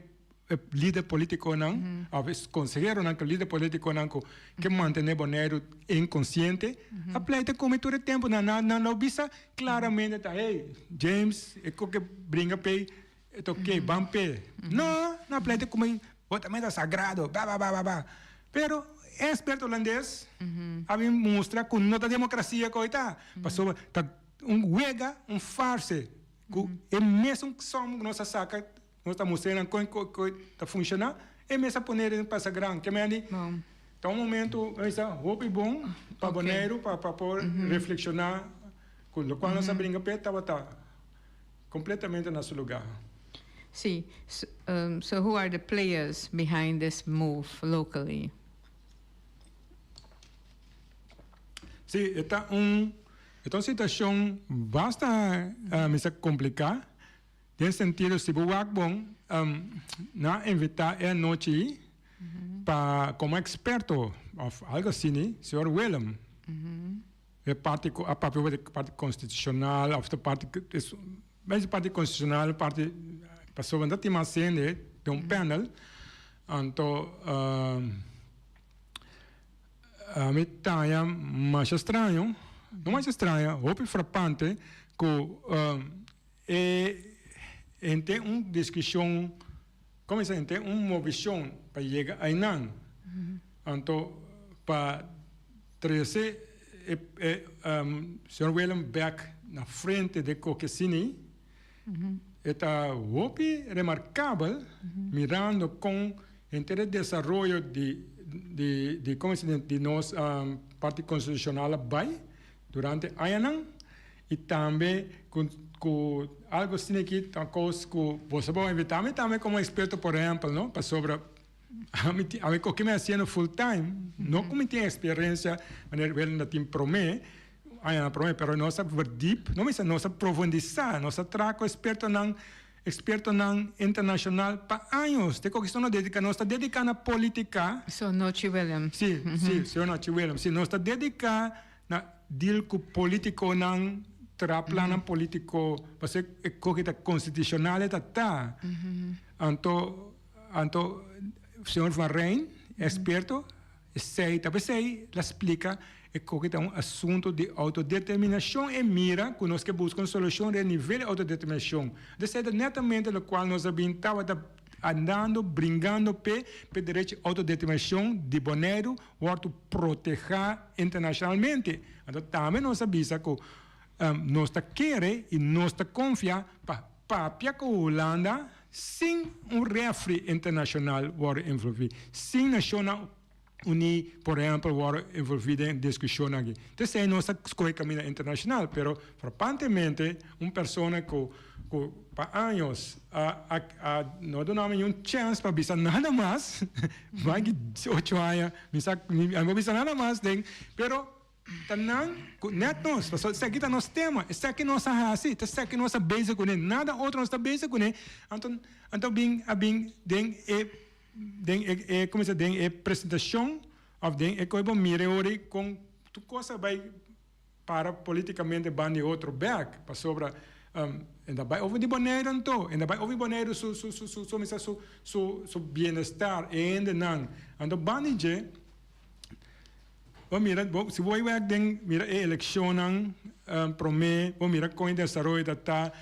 [SPEAKER 5] lider politiconan, mm -hmm. of consejeronan ku lider politiconan ku ke mantene Bonaire inconsciente, mm -hmm. a pleita come tur e tempo na na na no bisa Claramente ta hey, James, e koke bringa p'ei, e ta oké, ban p'e. No, no a pleita ku mi, bo ta meta sagrado, ba ba ba ba ba. Pero e experto holandes a bin mustra ku no ta demokrasia ku ta, pasobra ta un wega, un farse, ku e mesun som ku nos a saka, nos ta mustra nan kon ku ta funshoná, e mes a pone den pasa gran. Ke mende ta un momento, mi bisa, hopi bon pa Boneiru pa pa por reflekshoná ku lokual nos a bringa p'e tabata kompletamente na su lugá.
[SPEAKER 6] Sí. So who are the players behind this move locally?
[SPEAKER 5] Sí, e ta un e ta un situashon basta mi sa kompliká. Den sentido si bo wak bon, nan a invita e anochi pa como experto of algo asini, señor Willem. E parti cu a papia over di parti constitucional of de parti, mes parti constitucional, parti, pasobra nan ta tin mas hende den un panel, anto mi ta haña masha straño, no masha straño, hopi frapante cu. E henter un diskushon, komo bisa, henter un movishon pa yega einan. Anto pa trese e e señor Willem bek na frente de Kokesini, e ta hopi remarkabel mirando kon henter e desaroyo di di di komo bisa di nos parti konstitushonal a bai durante añanan. I tambe ku ku algo asina aki ta kos ku boso por invitá mi tambe komo eksperto por ehèmpel no pasobra ami tin ami koke mi hasiendo full time no ku mi tin eksperensia manera Willem ta tin promé añanan promé pero nos a verdiep no mi sa nos a profundisá nos a traha ku ekspertonan ekspertonan internashonal pa años te koke nos dediká nos ta dediká na politika.
[SPEAKER 6] So Nochi Willem.
[SPEAKER 5] Si si señor Nochi Willem si nos ta dediká Na deal cu politiconan, traha plannan politico, pasobra e coge ta constitucional e ta ta. Anto, anto señor Van Rijn, experto, esey ta pesey la splica e coge ta un asunto di autodeterminacion e mira cu nos ke busca un solucion riba nivel di autodeterminacion. Esey ta netamente locual nos a bin tabata andando, bringando p'e, p'e derecho di autodeterminacion di Boneiru. Wòrdu protehá internashonalmente. Anto tambe nos a bisa ku Nos ta kere i nos ta konfia pa papia ku Hulanda sin un refri internashonal wòrdu envolví, sin Nashonnan Uní por ehèmpel wòrdu envolví den diskushonnan aki. T'esei nos ta skohe kaminda internashonal, pero frapantemente un persona ku ku pa años a a a no duna mi un chèns pa bisa nada mas, mas di ocho aña mi sa mi no bisa nada mas den, pero Ta nan ku nèt nos, pasobra esaki ta nos tema, esaki nos a hasi, ta esaki nos a bezig kuné, nada otro nos ta bezig kuné. Anto, anto bin a bin den e den e e komo se den e presentashon òf den e koe bo mira e ora ei kon tur kos a bai para politikamente banda di otro bèk, pasobra e ta bai over di Boneiru anto, e ta bai over di Boneiru su su su su su su su bienestar, e hendenan. Anto banda di dje. Bo mira, bo, si bo bai wek den mira e elekshonnan promé, bo mira kon e desaroyo ta ta,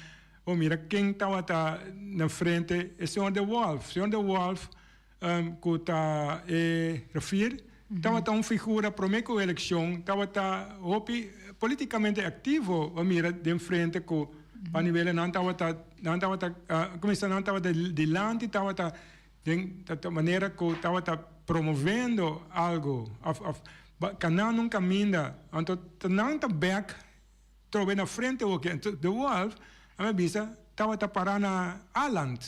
[SPEAKER 5] bo mira ken tabata na frente, e señor De Wolf. Señor De Wolf ku ta e griffier tabata un figura promé ku elekshon, tabata hopi politikamente aktivo, bo mira den frente ku pa nivel nan tabata, nan tabata kuminsá nan tabata dilanti tabata. Den ta manera ku tabata promovendo algu òf òf kanando un kaminda, anto ta nan ta bèk trobe na frente oki. Anto de Wolf a mi bisa tabata pará na Aland,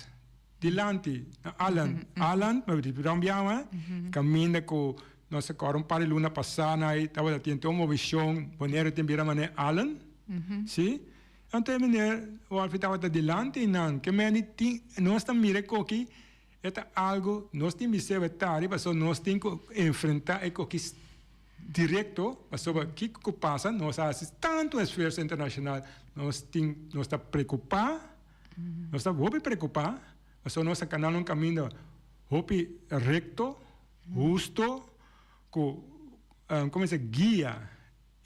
[SPEAKER 5] dilanti na Aland. Aland, mi a un biaha kaminda ku nos a kòrda un par di luna pasá na ei tabata tin un movishon, Boneiru tin bira manera Aland, si. Anto e meneer Wolfi tabata dilanti nan, ke meni tin, nos ta mira e koki, e ta algo, nos tin biseo e tari, pasobra nos tin ku enfrenta e koki direkto, pasobra kiko ku pasa, nos a hasi tantu esfuerso internashonal, nos tin, nos ta preokupá, nos ta hopi preokupá, pasobra nos a kana un kaminda hopi rekto, husto, ku, komo se guia.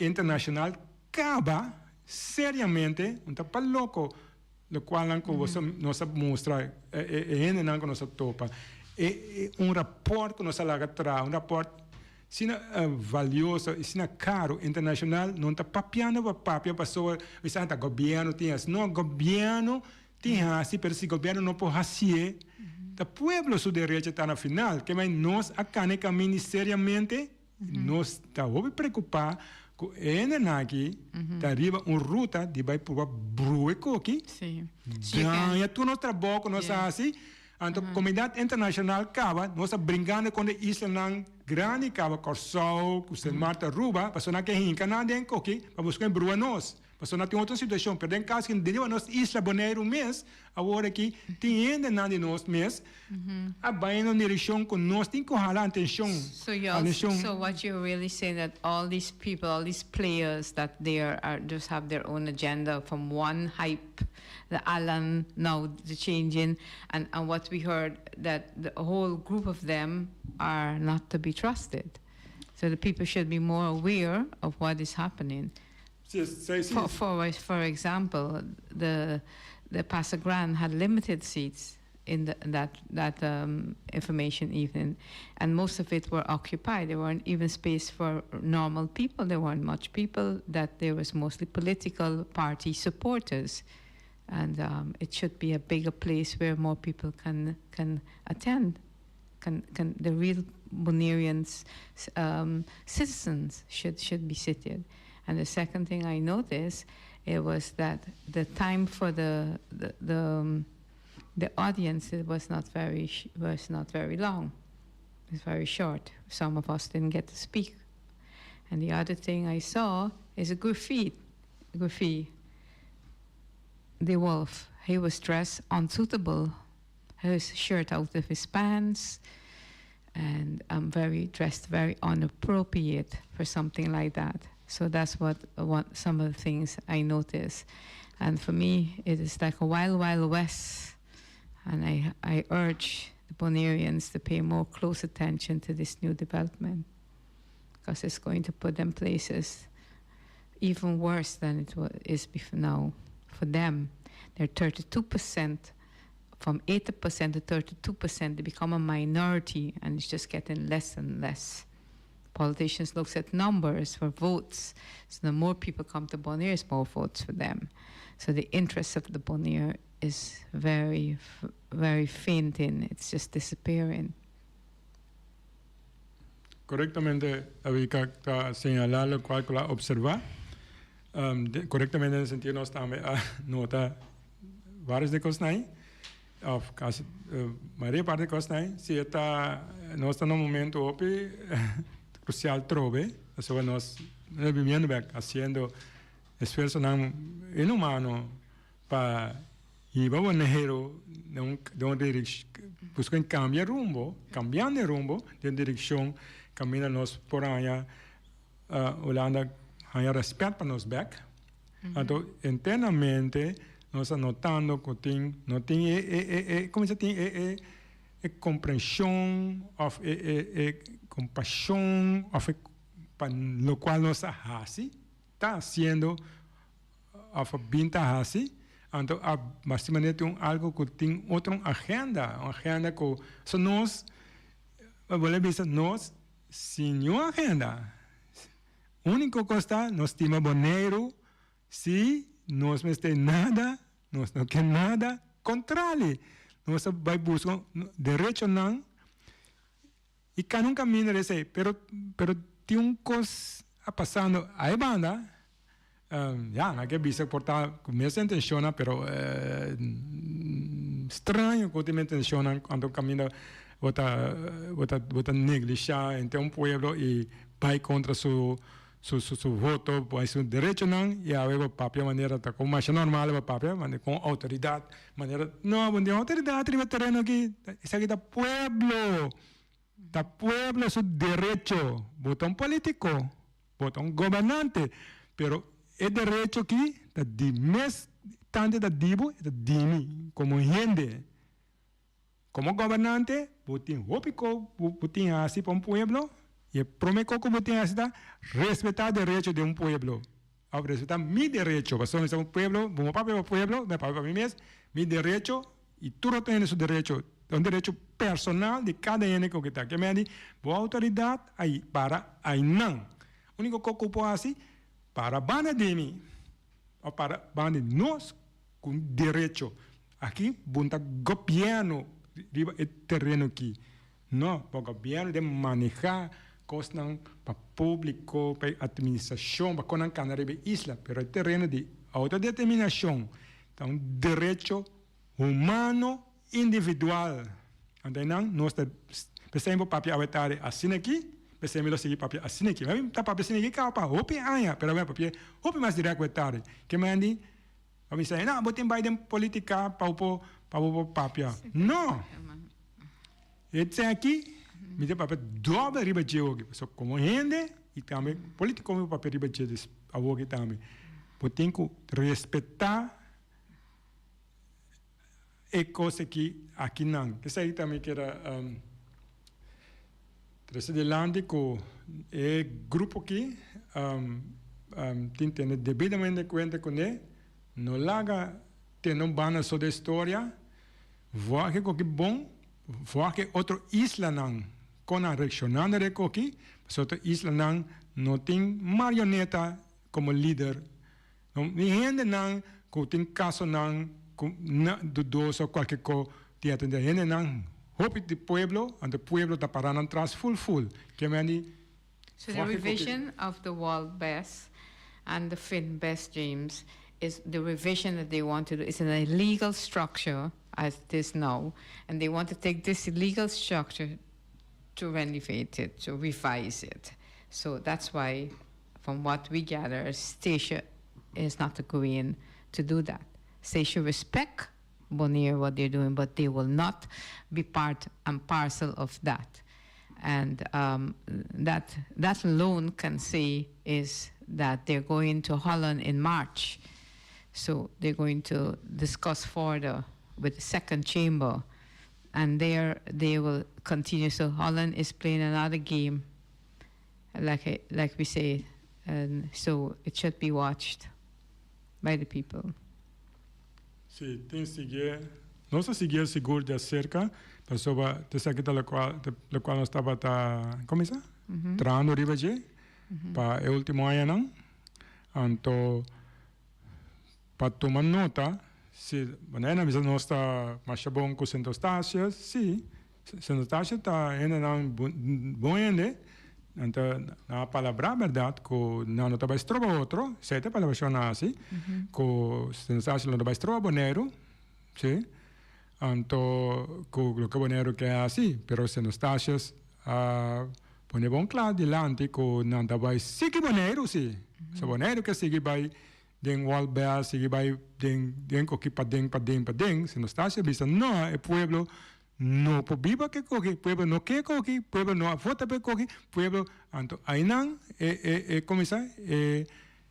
[SPEAKER 5] Internacional caba seriamente, un ta pa loco locualnan cu boso nos a mustra e hendenan cu nos a topa, e un rapport cu nos a laga traha, un rapport asina valioso y asina caro internacional, no ta papiando pa papia pasobra bisa ta gobierno tin haci, no gobierno tin haci pero si gobierno no por haci'e ta pueblo su derecho ta na final, kemey nos a cana e caminda seriamente. Nos ta hopi preokupá ku e hendenan aki ta riba un ruta di bai purba brua e koki, daña tur nos trabou ku nos a hasi. Anto komunidat internashonal kaba, nos ta bringando kontra e islanan grandi kaba, Kòrsou, ku Sint Maarten, Aruba, pasobra nan ke hinka nan den koki pa buska e brua nos. Pasobra nan tin otro situashon, pero den kaso ku riba nos isla Boneiru mes, awor aki tin hendenan di nos mes a bai na un direkshon ku nos tin ku hala atenshon.
[SPEAKER 6] So you also, so what you're really saying that all these people, all these players that they are, are just have their own agenda from one hype, the Alan now the changing, and, and what we heard that the whole group of them are not to be trusted. So the people should be more aware of what is happening. For, for, for example, the, the Pasagran had limited seats in the, that, that um, information evening, and most of it were occupied. There weren't even space for normal people. There weren't much people. That there was mostly political party supporters, and um, it should be a bigger place where more people can can attend. Can, can the real Bonaireans um, citizens should should be seated. And the second thing I noticed it was that the time for the the, the, um, the audience it was not very was not very long. It was very short. Some of us didn't get to speak. And the other thing I saw is a graffiti, graffiti. The wolf. He was dressed unsuitable. His shirt out of his pants, and um, very dressed very inappropriate for something like that. So that's what, what some of the things I noticed. And for me, it is like a wild, wild west. And I, I urge the Bonaireans to pay more close attention to this new development because it's going to put them places even worse than it is before now for them. They're 32%, from 80% to 32%, they become a minority, and it's just getting less and less. Politicians looks at numbers for votes. So the more people come to Bonaire, is more votes for them. So the interest of the Bonaire is very, very fainting. It's just disappearing.
[SPEAKER 5] Korektamente, Davika ta señalá lokual ku el a opservá. Korektamente den sentido nos tambe a nota vários di e kosnan ei, òf kasi mayoria parti di e kosnan ei. Si e ta, nos ta na un momento hopi krusial trobe, pasobra nos ta bibiendo bèk, hasiendo esfuersonan inhumano pa hiba Boneiru den un den un direk buska en kambia rumbo, kambiando e rumbo den direkshon kaminda nos por haña Hulanda haña rèspèt pa nos bèk. Anto internamente nos ta notando ku tin no tin e e e e kuminsá tin e e e komprenshon òf e e e kompashon òf e pa lokual nos a hasi ta hasiendo. Of a bin ta haci, anto a basti manera tin un algo cu tin otro un agenda, un agenda cu so nos, bo lo bisa nos sin niun agenda. Unico cos ta nos stima Boneiru, si nos mester nada, nos no ke nada, contrali, nos a bay busca derechonan y cana un camino di esey, pero pero tin un cos a pasando ahi banda. Ya, nan ke bisa por ta ku mes intenshonnan, pero straño ku tin intenshonnan anto kaminda bo ta bo ta bo ta neglishá henter un pueblo i bai kontra su su su voto, bai su derechonan i awe bo papia manera ta komo masha normal bo papia manera kon outoridat manera no bo no tin outoridat riba e tereno aki esaki ta pueblo. Ta pueblo su derecho. Bo ta un politico, bo ta un gobernante, pero e derecho aki ta di mes tante ta di bo, e ta di mi como hende. Como gobernante bo tin hopi co bo tin haci pa un pueblo y e prome co cu bo tin haci ta respeta derecho di un pueblo of respeta mi derecho pasobra mi ta un pueblo, bo no papia pa pueblo, mi a papia pa mi mes, mi derecho. I tur otro hende su derecho ta un derecho personal di kada hende ku ta. Ke men di bo outoridat a para ainan. Uniko kos ku bo por hasi, para banda di mi òf para banda di nos ku un derecho. Aki bo no ta gobièrnu riba e tereno aki. No, bo gobièrnu den manehá kosnan pa públiko, pa e atministrashon, pa kon nan kana riba e isla. Pero e tereno di outodeterminashon ta un derecho humano individual. Anto einan nos ta p'esei bo papia awe tardi asina aki, p'esei mi lo sigui papia asina aki. Mi ta papia asina aki kaba pa hopi aña, pero awe mi a papia hopi mas dirèk awe tardi. Ke mandi bo bisa, no, bo tin bai den politica pa bo por pa bo por papia. No! E tseki mi ta papia dòbel riba dje awoki, pasobra komo hende i tambe politico mi por papia riba dje awoki tambe. Bo tin ku respetá. E kos aki akinan. Esei ta mi kier a trese dilanti ku e grupo aki tin tene debidamente kuenta kuné. No laga tene un banda so den storia. Wòrge ku aki bon, wòrge otro islanan kon nan reakshonando riba e koki, pasobra otro islanan no tin marioneta komo lider. Mi hendenan ku tin kasonan ku na dudoso kualke ko tin atende hendenan hopi di pueblo anto pueblo ta para nan tras ful ful ke men di.
[SPEAKER 6] So the revision of the Walt Best and the Finn Best James is the revision that they want to do is an illegal structure as it is now and they want to take this illegal structure to renovate it to revise it so that's why From what we gather, Stacia is not agreeing to do that. Stacia respect Bonaire what they're doing, but they will not be part and parcel of that. And um, that that alone can say is that they're going to Holland in March. So they're going to discuss further with the second chamber. And there they will continue. So Holland is playing another game like like we say, and so it should be watched by the people.
[SPEAKER 5] Si, tin siguié, nos a siguié sigur di aserka, pasobra ta esaki ta lokual, lokual nos tabata, komo bisa? trahando riba dje pa e ultimo añanan. Anto pa tuma nota si manera nan bisa nos ta masha bon ku Sint Eustatius, si, Sint Eustatius ta hendenan bon hende, nan ta nan a palabrá bèrdat ku nan no ta bai stroba otro, esei ta e palabrashon nan a hasi, ku Sint Eustatius no ta bai stroba Boneiru, si, anto ku loke Boneiru ke hasi, pero Sint Eustatius a pone bon kla dilanti ku nan ta bai sigui Boneiru si, so Boneiru ke sigui bai den Walbel, sigui bai den den koki paden paden paden, Sint Eustatius a bisa no, e pueblo no por biba ke koki, pueblo no ke koki, pueblo no a vota pa e koki, pueblo, anto ainan e e e kuminsá e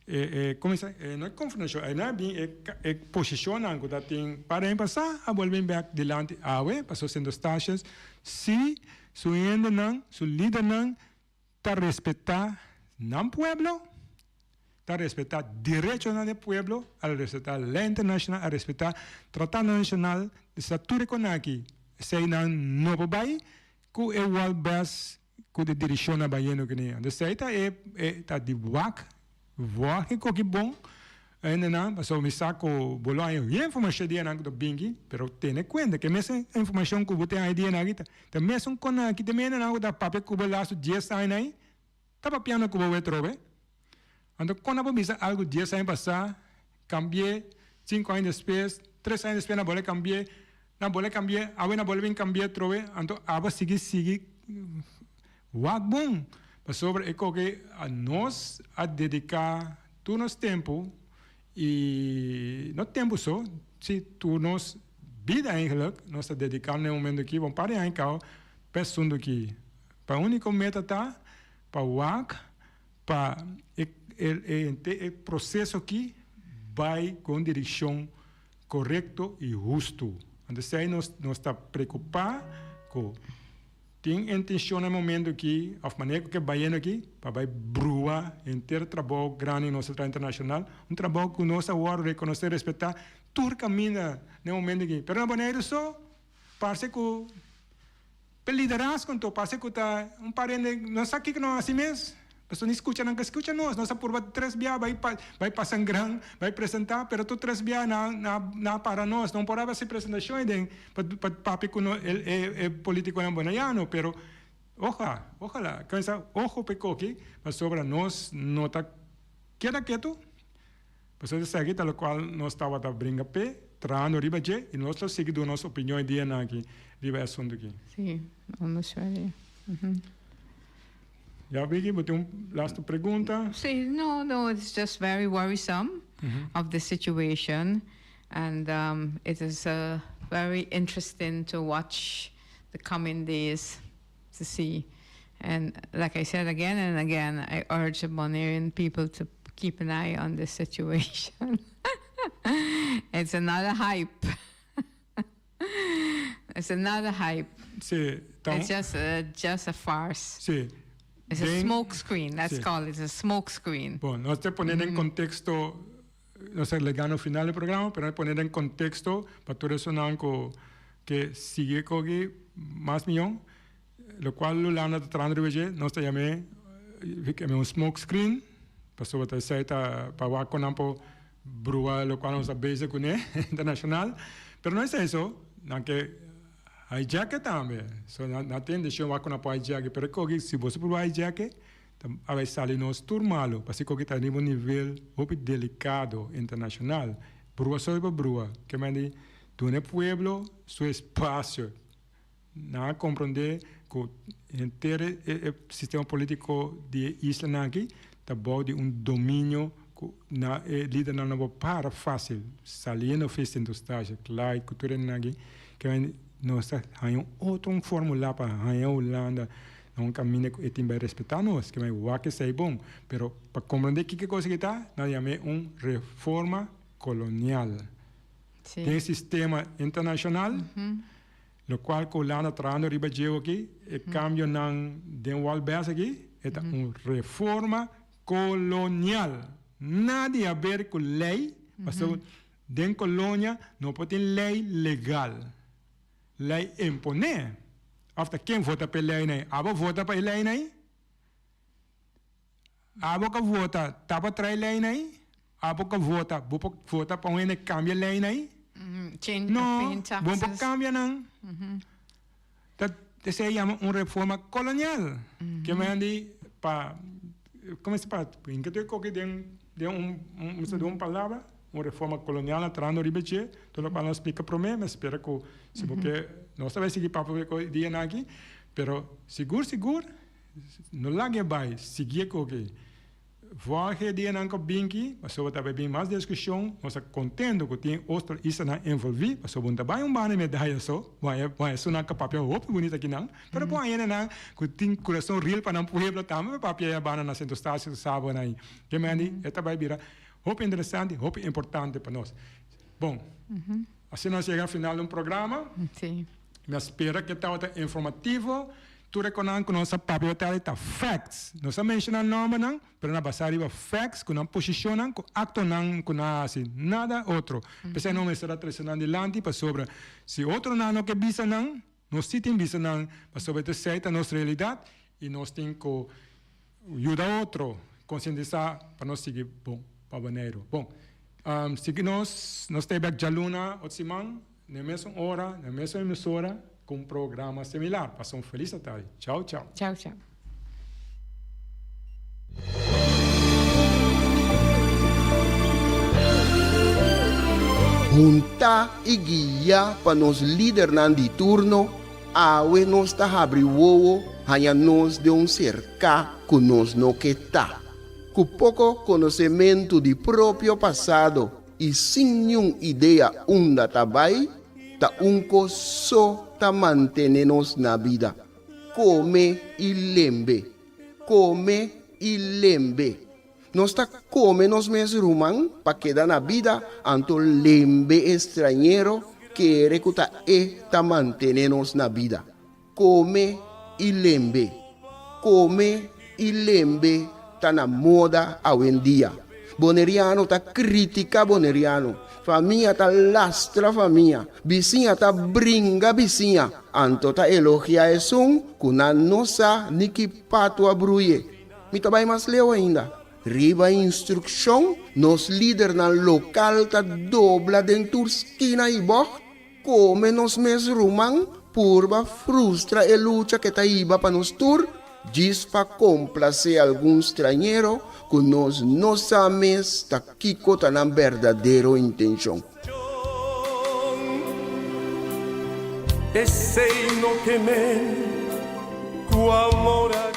[SPEAKER 5] e e kuminsá e no e konfrontashon, ainan a bin e e posishonnan ku ta tin para aña pasá a bolbe bin bèk dilanti awe, pasobra Sint Eustatius si su hendenan, su lidernan ta respetá nan pueblo, ta respetá derechonan di pueblo, a respetá lei internashonal, a respetá tratado nashonal, sa tur e konaki, esei nan no por bai ku e wòl bes ku e dirishonnan bayendo kuné. Anto esei ta e e ta di wak wòk e koki bon hendenan, pasobra mi sa ku bo lo haña bien informashon di esnan ku ta binki, pero tene kuenta ku e mes informashon ku bo tin haña di esnan aki ta Ta mesun kon aki te mendenan ku ta papia ku bo lastu dies aña ei ta papiando ku bo wet robe. Anto kon a por bisa algu dies aña pasá kambié sinku aña despues, tres aña despues nan bolbe kambié, nan bolbe kambié, awe nan bolbe bin kambié atrobe, anto abo sigui sigui wak bon pasobra e koke nos a dediká tur nos tempu i no tempu so si tur nos Bida eigenlijk nos ta dedica na e momento aki pa un par di aña cao pa e asunto aki. Pa unico meta ta pa wak pa e e proceso aki bay cu un direccion corecto y husto. Anto esey nos nos ta preocupa cu tin intencion na e momento aki of manera cu ke bayendo aki pa bay brua henter trabao grandi nos ta traha internacional, un trabao cu nos a worde reconoce, respeta. Tur kaminda den momento aki. Pero na Boneiru so parse ku p'e liderazgo anto parse ku ta un par hende no sa kiko nan hasi mes. Pasobra ni skucha nan ka skucha nos. Nos a purba tres bia bai bai pasa gran, bai presentá, pero tur tres bia nan nan a para nos. No por a hasi presentashon ei den pa pa papia ku no e e politikonan boneiano. Pero oja, ojalá, kuminsá ojo p'e koki pasobra nos no ta keda ketu. Pasobra esaki ta lokual nos tabata bringa p'e, trahando riba dje, i nos lo sigui duna nos opinion e dianan aki riba e asuntu aki.
[SPEAKER 6] Sí, almost ready.
[SPEAKER 5] Ya, Vicky, bo tin un lastu pregunta?
[SPEAKER 6] Sí, no, no, it's just very worrisome of the situation and it is very interesting to watch the coming days to see and like I said again and again I urge the Bonairean people to keep an eye on this situation it's another hype it's another hype
[SPEAKER 5] Sí,
[SPEAKER 6] ta un. It's just a, just a farce.
[SPEAKER 5] Sí.
[SPEAKER 6] It's a smoke screen, let's call it a smoke screen.
[SPEAKER 5] Bon, nos ta pone den contexto, nos ta llegando al final del programa, pero nos pone den contexto pa tur esonan cu ke sigui koki mas miyon. Lokual Hulanda ta trahando riba dje, nos ta yam'é un smoke screen, pasobra ta esei ta pa wak kon nan por brua lokual nos ta bezig kuné internashonal. Pero no esei so, nan ke hijack e tambe. So nan tin intenshon wak kon nan por hijack e, pero e koki si boso por hijack e ta a bai sali nos tur malu, pasobra e koki ta riba un nivel hopi delikado internashonal. Brua so riba brua, ke mende duna e pueblo su espasio. Nan a komprondé ku henter e sistema polítiko di e islanan aki ta bou di un dominio ku na e lidernan no por para fásil. Saliendo for Sint Eustatius, Clyde ku tur esnan aki, ke nos ta haña un otro un fórmula pa haña Hulanda na un kaminda ku e tin bai respetá nos, ke bai wak esei bon. Pero pa komprondé kiko kos aki ta, nan yam'é un reforma kolonial. Den sistema internashonal. Locual cu Hulanda trahando riba dje aki, e cambionan den Walbes aki, e ta un reforma colonial. Nada di haber cu ley, pasobra den colonia no por tin ley legal. Ley impone. Of ta ken vota pa e leynan ei? Abo vota pa e leynan ei? Abo ku a vota ta pa trae leinan ei? Abo ku a vota, bo por vota pa un hende kambia leinan ei?
[SPEAKER 6] Change
[SPEAKER 5] No,
[SPEAKER 6] paying
[SPEAKER 5] bo no por
[SPEAKER 6] taxes.
[SPEAKER 5] kambia nan. Ta esei yama un reforma kolonial. Ke men di pa komo se pa hinka tur e koki den den un un un palabra, un reforma kolonial a trahando riba dje, tur lokual nos splika promé, mi spera ku si bo ke nos ta bai sigui papia ku e dianan aki, pero sigur sigur no laga e bai, sigui e koki. Volg e dianan ku binki, pasobra ta bai bin mas diskushon. Nos ta kontento ku tin otro islanan envolví, pasobra bo no ta bai un banda di medaya so, bo haña bo haña esunnan ku papia hopi bunita akinan, pero bo haña hendenan ku tin kurason real pa nan pueblo tambe pa papia e banda na Sint Eustatius ku Saba nan. Ke mende e ta bai bira hopi interesante, hopi importante pa nos. Bon, asina nos yega final di un programa. Mi a spera ku e tabata informativo. Tur e konan ku nos a papia awe ta facts. Nos a menshona nòmbernan, pero nan a basá riba facts ku nan posishonnan, ku aktonan ku nan a hasi, nada otro. P'esei nos mester a trese nan dilanti pasobra si otronan no ke bisa nan, nos sí tin bisa nan pasobra esei ta nos realidat i nos tin ku yuda otro konsientisá pa nos sigui bon pa Boneiru. Bon, sigui nos, nos ta e bèk djaluna otro siman. Na e mesun ora, na e mesun emisora, ku un programa similar. Pasa un felis atardi. Chao, chao.
[SPEAKER 6] Chao, chao.
[SPEAKER 3] Huntá i guiá pa nos lidernan di turno, awe nos ta habri wowo haña nos den un serká ku nos no ke ta. Ku poko konosementu di propio pasado i sin niun idea unda ta bai, ta un kos so ta mantene nos na bida, kome i lembe, kome i lembe. Nos ta kome nos mes ruman pa keda na bida, anto lembe e strañero kere ku ta e ta mantene nos na bida. Kome i lembe. Kome i lembe ta na moda awendia. Boneriano ta kritika boneriano, famia ta lastra famia, bisiña ta bringa bisiña, anto ta elogia esun ku nan no sa ni ki patu a bruye. Mi ta bai mas leu ainda. Riba instrukshon, nos lidernan lokal ta dobla den tur skina i bògt. Kome nos mes ruman purba frustra e lucha ke ta hiba pa nos tur, djis pa komplasé algun strañero ku nos no sa mes ta kiko ta nan berdadero intenshon.
[SPEAKER 7] Esei no ke men ku amor a.